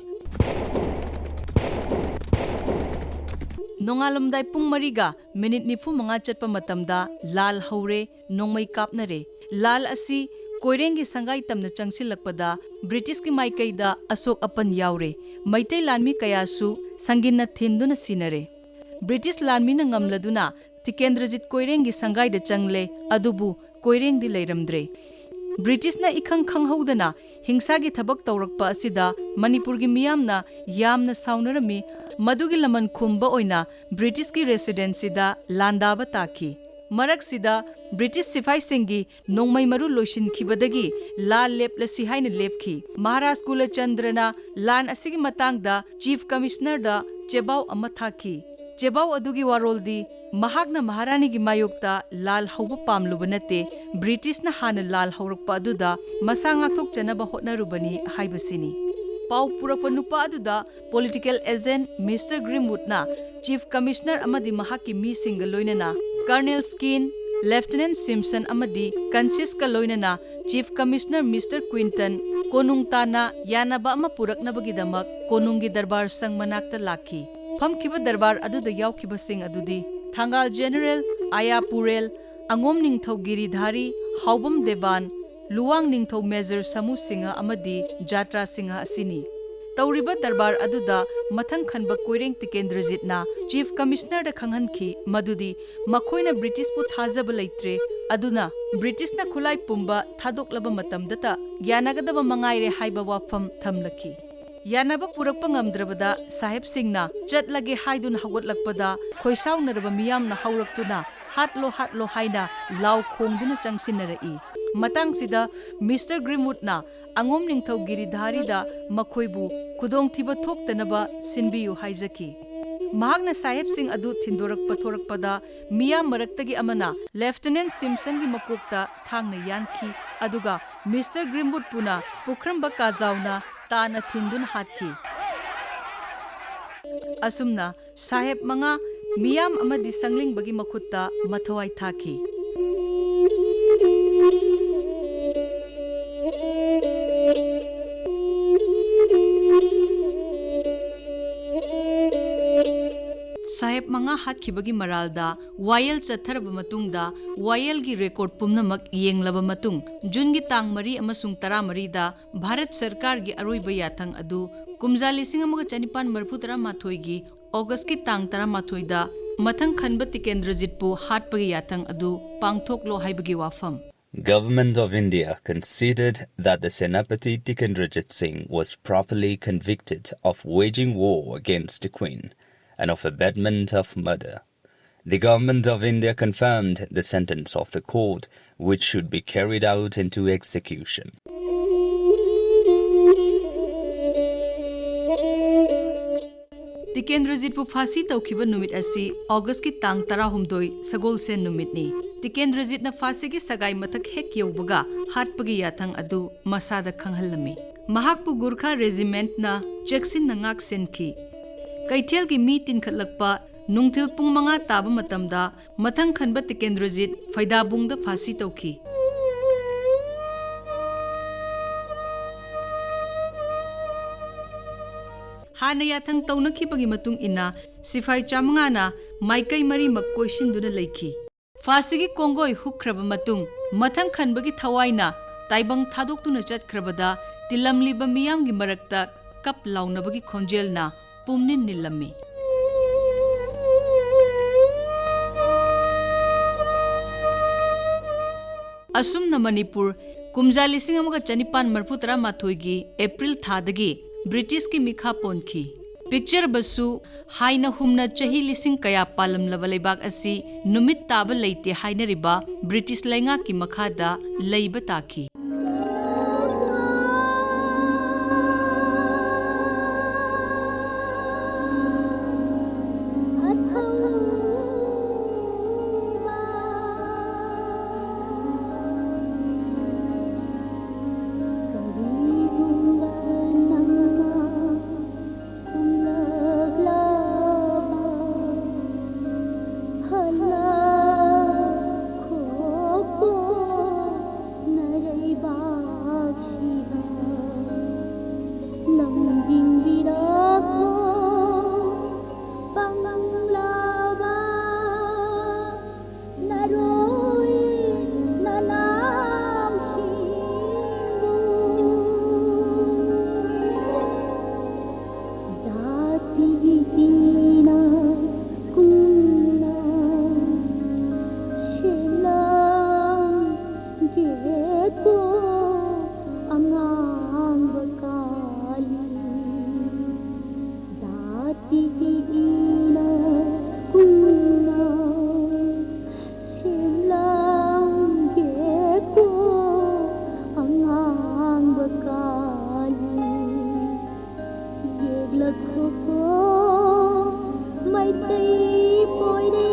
ꯅꯣꯡꯉꯥꯜꯂꯝꯗꯥꯏ ꯄꯨꯡ ꯃꯔꯤꯒ ꯃꯤꯅꯤꯠ ꯅꯤꯐꯨ ꯃꯉꯥ ꯆꯠꯄ ꯃꯇꯝꯗ ꯂꯥꯜ ꯍꯧꯔꯦ, ꯅꯣꯡꯃꯩ ꯀꯥꯞꯅꯔꯦ꯫ ꯂꯥꯜ ꯑꯁꯤ ꯀꯣꯏꯔꯦꯡꯒꯤ ꯁꯪꯒꯥꯏ ꯇꯝꯅ ꯆꯪꯁꯤꯜꯂꯛꯄꯗ ꯕ꯭ꯔꯤꯇꯤꯁꯀꯤ ꯃꯥꯏꯀꯩꯗ ꯑꯁꯣꯛ ꯑꯄꯟ ꯌꯥꯎꯔꯦ꯫ ꯃꯩꯇꯩ ꯂꯥꯟꯃꯤ ꯀꯌꯥꯁꯨ ꯁꯪꯒꯤꯟꯅ ꯊꯤꯟꯗꯨꯅ ꯁꯤꯅꯔꯦ꯫ ꯕ꯭ꯔꯤꯇꯤꯁ ꯂꯥꯟꯃꯤꯅ ꯉꯝꯂꯗꯨꯅ ꯇꯤꯀꯦꯟꯗ꯭ꯔꯖꯤꯠ ꯀꯣꯏꯔꯦꯡꯒꯤ ꯁꯪꯒꯥꯏꯗ ꯆꯪꯂꯦ, ꯑꯗꯨꯕꯨ ꯀꯣꯏꯔꯦꯡꯗꯤ ꯂꯩꯔꯝꯗ꯭ꯔꯦ꯫ ꯕ꯭ꯔꯤꯇꯤꯁꯅ ꯏꯈꯪ ꯈꯪꯍꯧꯗꯅ ꯍꯤꯡꯁꯥꯒꯤ ꯊꯕꯛ ꯇꯧꯔꯛꯄ ꯑꯁꯤꯗ ꯃꯅꯤꯄꯨꯔꯒꯤ ꯃꯤꯌꯥꯝꯅ ꯌꯥꯝꯅ ꯁꯥꯎꯅꯔꯝꯃꯤ꯫ ꯃꯗꯨꯒꯤ ꯂꯃꯟ ꯈꯨꯝꯕ ꯑꯣꯏꯅ ꯕ꯭ꯔꯤꯇꯤꯁꯀꯤ ꯔꯦꯁꯤꯗꯦꯟꯁꯤꯗ ꯂꯥꯟꯗꯥꯕ ꯇꯥꯈꯤ꯫ ꯃꯔꯛꯁꯤꯗ ꯕ꯭ꯔꯤꯇꯤꯁ ꯁꯤꯐꯥꯏꯁꯤꯡꯒꯤ ꯅꯣꯡꯃꯩ ꯃꯔꯨ ꯂꯣꯏꯁꯤꯟꯈꯤꯕꯗꯒꯤ ꯂꯥꯟ ꯂꯦꯞꯂꯁꯤ ꯍꯥꯏꯅ ꯂꯦꯞꯈꯤ꯫ ꯃꯍꯥꯔꯥꯖ ꯀꯨꯂꯆꯟꯗ꯭ꯔꯅ ꯂꯥꯟ ꯑꯁꯤꯒꯤ ꯃꯇꯥꯡꯗ ꯆꯤꯐ ꯀꯃꯤꯁꯅꯔꯗ ꯆꯦꯕꯥꯎ ꯑꯃ ꯊꯥꯈꯤ꯫ ꯆꯦꯕꯥꯎ ꯑꯗꯨꯒꯤ ꯋꯥꯔꯣꯜꯗꯤ ꯃꯍꯥꯛꯅ ꯃꯍꯥꯔꯥꯅꯤꯒꯤ ꯃꯥꯌꯣꯛꯇ ꯂꯥꯜ ꯍꯧꯕ ꯄꯥꯝꯂꯨꯕ ꯅꯠꯇꯦ, ꯕ꯭ꯔꯤꯇꯤꯁꯅ ꯍꯥꯟꯅ ꯂꯥꯜ ꯍꯧꯔꯛꯄ ꯑꯗꯨꯗ ꯃꯁꯥ ꯉꯥꯛꯊꯣꯛꯆꯅꯕ ꯍꯣꯠꯅꯔꯨꯕꯅꯤ ꯍꯥꯏꯕꯁꯤꯅꯤ꯫ ꯄꯥꯎ ꯄꯨꯔꯛꯄ ꯅꯨꯄꯥ ꯑꯗꯨꯗ ꯄꯣꯂꯤꯇꯤꯀꯦꯜ ꯑꯦꯖꯦꯟꯠ ꯃꯤꯁꯇꯔ ꯒ꯭ꯔꯤꯝꯋꯨꯗꯅ ꯆꯤꯐ ꯀꯃꯤꯁꯅꯔ ꯑꯃꯗꯤ ꯃꯍꯥꯛꯀꯤ ꯃꯤꯁꯤꯡꯒ ꯂꯣꯏꯅꯅ ꯀꯔꯅꯦꯜ ꯁ꯭ꯀꯤꯟ, ꯂꯦꯐꯇꯤꯅꯦꯟꯠ ꯁꯤꯝꯁꯟ ꯑꯃꯗꯤ ꯀꯟꯁꯤꯁꯀ ꯂꯣꯏꯅꯅ ꯆꯤꯐ ꯀꯃꯤꯁꯅꯔ ꯃꯤꯁꯇꯔ ꯀ꯭ꯋꯤꯟꯇꯟ ꯀꯣꯅꯨꯡ ꯇꯥꯟꯅ ꯌꯥꯅꯕ ꯑꯃ ꯄꯨꯔꯛꯅꯕꯒꯤꯗꯃꯛ ꯀꯣꯅꯨꯡꯒꯤ ꯗꯔꯕꯥꯔ ꯁꯪ ꯃꯅꯥꯛꯇ ꯂꯥꯛꯈꯤ꯫ ꯐꯝꯈꯤꯕ ꯗꯔꯕꯥꯔ ꯑꯗꯨꯗ ꯌꯥꯎꯈꯤꯕꯁꯤꯡ ꯑꯗꯨꯗꯤ ꯊꯪꯒꯥꯜ ꯖꯦꯅꯔꯦꯜ ꯑꯌꯥ ꯄꯨꯔꯦꯜ, ꯑꯉꯣꯝ ꯅꯤꯡꯊꯧ ꯒꯤꯔꯤꯙꯥꯔꯤ, ꯍꯥꯎꯕꯝ ꯗꯦꯕꯥꯟ, ꯂꯨꯋꯥꯡ ꯅꯤꯡꯊꯧ ꯃꯦꯖꯔ ꯁꯃꯨ ꯁꯤꯡꯍ ꯑꯃꯗꯤ ꯖꯥꯇ꯭ꯔꯥ ꯁꯤꯡꯍ ꯑꯁꯤꯅꯤ꯫ ꯇꯧꯔꯤꯕ ꯗꯔꯕꯥꯔ ꯑꯗꯨꯗ ꯃꯊꯪ ꯈꯟꯕ ꯀꯣꯏꯔꯦꯡ ꯇꯤꯀꯦꯟꯗ꯭ꯔꯖꯤꯠꯅ ꯆꯤꯐ ꯀꯃꯤꯁꯅꯔꯗ ꯈꯪꯍꯟꯈꯤ ꯃꯗꯨꯗꯤ ꯃꯈꯣꯏꯅ ꯕ꯭ꯔꯤꯇꯤꯁꯄꯨ ꯊꯥꯖꯕ ꯂꯩꯇ꯭ꯔꯦ, ꯑꯗꯨꯅ ꯕ꯭ꯔꯤꯇꯤꯁꯅ ꯈꯨꯠꯂꯥꯏ ꯄꯨꯝꯕ ꯊꯥꯗꯣꯛꯂꯕ ꯃꯇꯝꯗꯇ ꯌꯥꯅꯒꯗꯕ ꯃꯉꯥꯏꯔꯦ ꯍꯥꯏꯕ ꯋꯥꯐꯝ ꯊꯝꯂꯛꯈꯤ꯫ ꯌꯥꯅꯕ ꯄꯨꯔꯛꯄ ꯉꯝꯗ꯭ꯔꯕꯗ ꯁꯥꯍꯦꯕꯁꯤꯡꯅ ꯆꯠꯂꯒꯦ ꯍꯥꯏꯗꯨꯅ ꯍꯧꯒꯠꯂꯛꯄꯗ ꯈꯣꯏꯁꯥꯎꯅꯔꯕ ꯃꯤꯌꯥꯝꯅ ꯍꯧꯔꯛꯇꯨꯅ "ꯍꯥꯠꯂꯣ, ꯍꯥꯠꯂꯣ" ꯍꯥꯏꯅ ꯂꯥꯎ ꯈꯣꯡꯗꯨꯅ ꯆꯪꯁꯤꯟꯅꯔꯛꯏ꯫ ꯃꯇꯥꯡꯁꯤꯗ ꯃꯤꯁꯇꯔ ꯒ꯭ꯔꯤꯝꯋꯨꯗꯅ ꯑꯉꯣꯝ ꯅꯤꯡꯊꯧ ꯒꯤꯔꯤꯙꯥꯔꯤꯗ ꯃꯈꯣꯏꯕꯨ ꯈꯨꯗꯣꯡꯊꯤꯕ ꯊꯣꯛꯇꯅꯕ ꯁꯤꯟꯕꯤꯌꯨ ꯍꯥꯏꯖꯈꯤ꯫ ꯃꯍꯥꯛꯅ ꯁꯥꯍꯦꯕꯁꯤꯡ ꯑꯗꯨ ꯊꯤꯟꯗꯣꯔꯛꯄ ꯊꯣꯔꯛꯄꯗ ꯃꯤꯌꯥꯝ ꯃꯔꯛꯇꯒꯤ ꯑꯃꯅ ꯂꯦꯐꯇꯤꯅꯦꯟꯠ ꯁꯤꯝꯁꯟꯒꯤ ꯃꯀꯣꯛꯇ ꯊꯥꯡꯅ ꯌꯥꯟꯈꯤ, ꯑꯗꯨꯒ ꯃꯤꯁꯇꯔ ꯒ꯭ꯔꯤꯝꯋꯨꯗꯄꯨꯅ ꯄꯨꯈ꯭ꯔꯝꯕ ꯀꯥꯖꯥꯎꯅ ꯇꯥꯅ ꯊꯤꯟꯗꯨꯅ ꯍꯥꯠꯈꯤ꯫ ꯑꯁꯨꯝꯅ ꯁꯥꯍꯦꯕ ꯃꯉꯥ ꯃꯤꯌꯥꯝ ꯑꯃꯗꯤ ꯁꯪꯂꯤꯡꯕꯒꯤ ꯃꯈꯨꯠꯇ ꯃꯊꯋꯥꯏ ꯊꯥꯈꯤ꯫ ꯁꯥꯍꯦꯕ ꯃꯉꯥ ꯍꯥꯠꯈꯤꯕꯒꯤ ꯃꯔꯥꯜꯗ ꯋꯥꯌꯦꯜ ꯆꯠꯊꯔꯕ ꯃꯇꯨꯡꯗ, ꯋꯥꯌꯦꯜꯒꯤ ꯔꯦꯀꯣꯔꯗ ꯄꯨꯝꯅꯃꯛ ꯌꯦꯡꯂꯕ ꯃꯇꯨꯡ, ꯖꯨꯟꯒꯤ ꯇꯥꯡ ꯃꯔꯤ ꯑꯃꯁꯨꯡ ꯇꯔꯥꯃꯔꯤꯗ ꯚꯥꯔꯠ ꯁꯔꯀꯥꯔꯒꯤ ꯑꯔꯣꯏꯕ ꯌꯥꯊꯪ ꯑꯗꯨ ꯀꯨꯝꯖꯥ ꯂꯤꯁꯤꯡ ꯑꯃꯒ ꯆꯅꯤꯄꯥꯟ ꯃꯔꯤꯐꯨ ꯇꯔꯥꯃꯥꯊꯣꯏꯒꯤ ꯑꯣꯒꯁꯀꯤ ꯇꯥꯡ ꯇꯔꯥꯃꯥꯊꯣꯏꯗ ꯃꯊꯪ ꯈꯟꯕ ꯇꯤꯀꯦꯟꯗ꯭ꯔꯖꯤꯠꯄꯨ ꯍꯥꯠꯄꯒꯤ ꯌꯥꯊꯪ ꯑꯗꯨ ꯄꯥꯡꯊꯣꯛꯂꯣ ꯍꯥꯏꯕꯒꯤ ꯋꯥꯐꯝ꯫ Government of India considered that the Senapati Tikendrajit Singh was properly convicted of waging war against the Queen and of abetment of murder. The Government of India confirmed the sentence of the court, which should be carried out into execution. ꯇꯤꯀꯦꯟꯗ꯭ꯔꯖꯤꯠꯄꯨ ꯐꯥꯁꯤ ꯇꯧꯈꯤꯕ ꯅꯨꯃꯤꯠ ꯑꯁꯤ ꯑꯣꯒꯁꯀꯤ ꯇꯥꯡ ꯇꯔꯥꯍꯨꯝꯗꯣꯏ, ꯁꯒꯣꯜꯁꯦꯟ ꯅꯨꯃꯤꯠꯅꯤ꯫ ꯇꯤꯀꯦꯟꯗ꯭ꯔꯖꯤꯠꯅ ꯐꯥꯁꯤꯒꯤ ꯁꯒꯥꯏ ꯃꯊꯛ ꯍꯦꯛ ꯌꯧꯕꯒ ꯍꯥꯠꯄꯒꯤ ꯌꯥꯊꯪ ꯑꯗꯨ ꯃꯁꯥꯗ ꯈꯪꯍꯜꯂꯝꯃꯤ꯫ ꯃꯍꯥꯛꯄꯨ ꯒꯨꯔꯈꯥ ꯔꯦꯖꯤꯃꯦꯟꯠꯅ ꯆꯦꯛꯁꯤꯟꯅ ꯉꯥꯛ ꯁꯦꯟꯈꯤ꯫ ꯀꯩꯊꯦꯜꯒꯤ ꯃꯤ ꯇꯤꯟꯈꯠꯂꯛꯄ ꯅꯨꯡꯊꯤꯜ ꯄꯨꯡ ꯃꯉꯥ ꯇꯥꯕ ꯃꯇꯝꯗ ꯃꯊꯪ ꯈꯟꯕ ꯇꯤꯀꯦꯟꯗ꯭ꯔꯖꯤꯠ ꯐꯩꯗꯥꯕꯨꯡꯗ ꯐꯥꯁꯤ ꯇꯧꯈꯤ꯫ ꯍꯥꯟꯅ ꯌꯥꯊꯪ ꯇꯧꯅꯈꯤꯕꯒꯤ ꯃꯇꯨꯡ ꯏꯟꯅ ꯁꯤꯐꯥꯏ ꯆꯥꯃꯉꯥꯅ ꯃꯥꯏꯀꯩ ꯃꯔꯤꯃꯛ ꯀꯣꯏꯁꯤꯟꯗꯨꯅ ꯂꯩꯈꯤ꯫ ꯐꯥꯁꯤꯒꯤ ꯀꯣꯡꯒꯣꯏ ꯍꯨꯛꯈ꯭ꯔꯕ ꯃꯇꯨꯡ ꯃꯊꯪ ꯈꯟꯕꯒꯤ ꯊꯋꯥꯏꯅ ꯇꯥꯏꯕꯪ ꯊꯥꯗꯣꯛꯇꯨꯅ ꯆꯠꯈ꯭ꯔꯕꯗ ꯇꯤꯜꯂꯝꯂꯤꯕ ꯃꯤꯌꯥꯝꯒꯤ ꯃꯔꯛꯇ ꯀꯞ ꯂꯥꯎꯅꯕꯒꯤ ꯈꯣꯟꯖꯦꯜꯅ ꯄꯨꯝꯅꯤꯟ ꯅꯤꯜꯂꯝꯃꯤ꯫ ꯑꯁꯨꯝꯅ ꯃꯅꯤꯄꯨꯔ ꯀꯨꯝꯖꯥ ꯂꯤꯁꯤꯡ ꯑꯃꯒ ꯆꯅꯤꯄꯥꯟ ꯃꯔꯤꯐꯨ ꯇꯔꯥꯃꯥꯊꯣꯏꯒꯤ ꯑꯦꯄ꯭ꯔꯤꯜ ꯊꯥꯗꯒꯤ ꯕ꯭ꯔꯤꯇꯤꯁꯀꯤ ꯃꯤꯈꯥ ꯄꯣꯟꯈꯤ꯫ ꯄꯤꯛꯆꯔꯕꯁꯨ ꯍꯥꯏꯅ ꯍꯨꯝꯅ ꯆꯍꯤ ꯂꯤꯁꯤꯡ ꯀꯌꯥ ꯄꯥꯜꯂꯝꯂꯕ ꯂꯩꯕꯥꯛ ꯑꯁꯤ ꯅꯨꯃꯤꯠ ꯇꯥꯕ ꯂꯩꯇꯦ ꯍꯥꯏꯅꯔꯤꯕ ꯕ꯭ꯔꯤꯇꯤꯁ ꯂꯩꯉꯥꯛꯀꯤ ꯃꯈꯥꯗ ꯂꯩꯕ ꯇꯥꯈꯤ꯫ ꯃꯩꯇꯩ ꯄꯣꯏꯔꯦ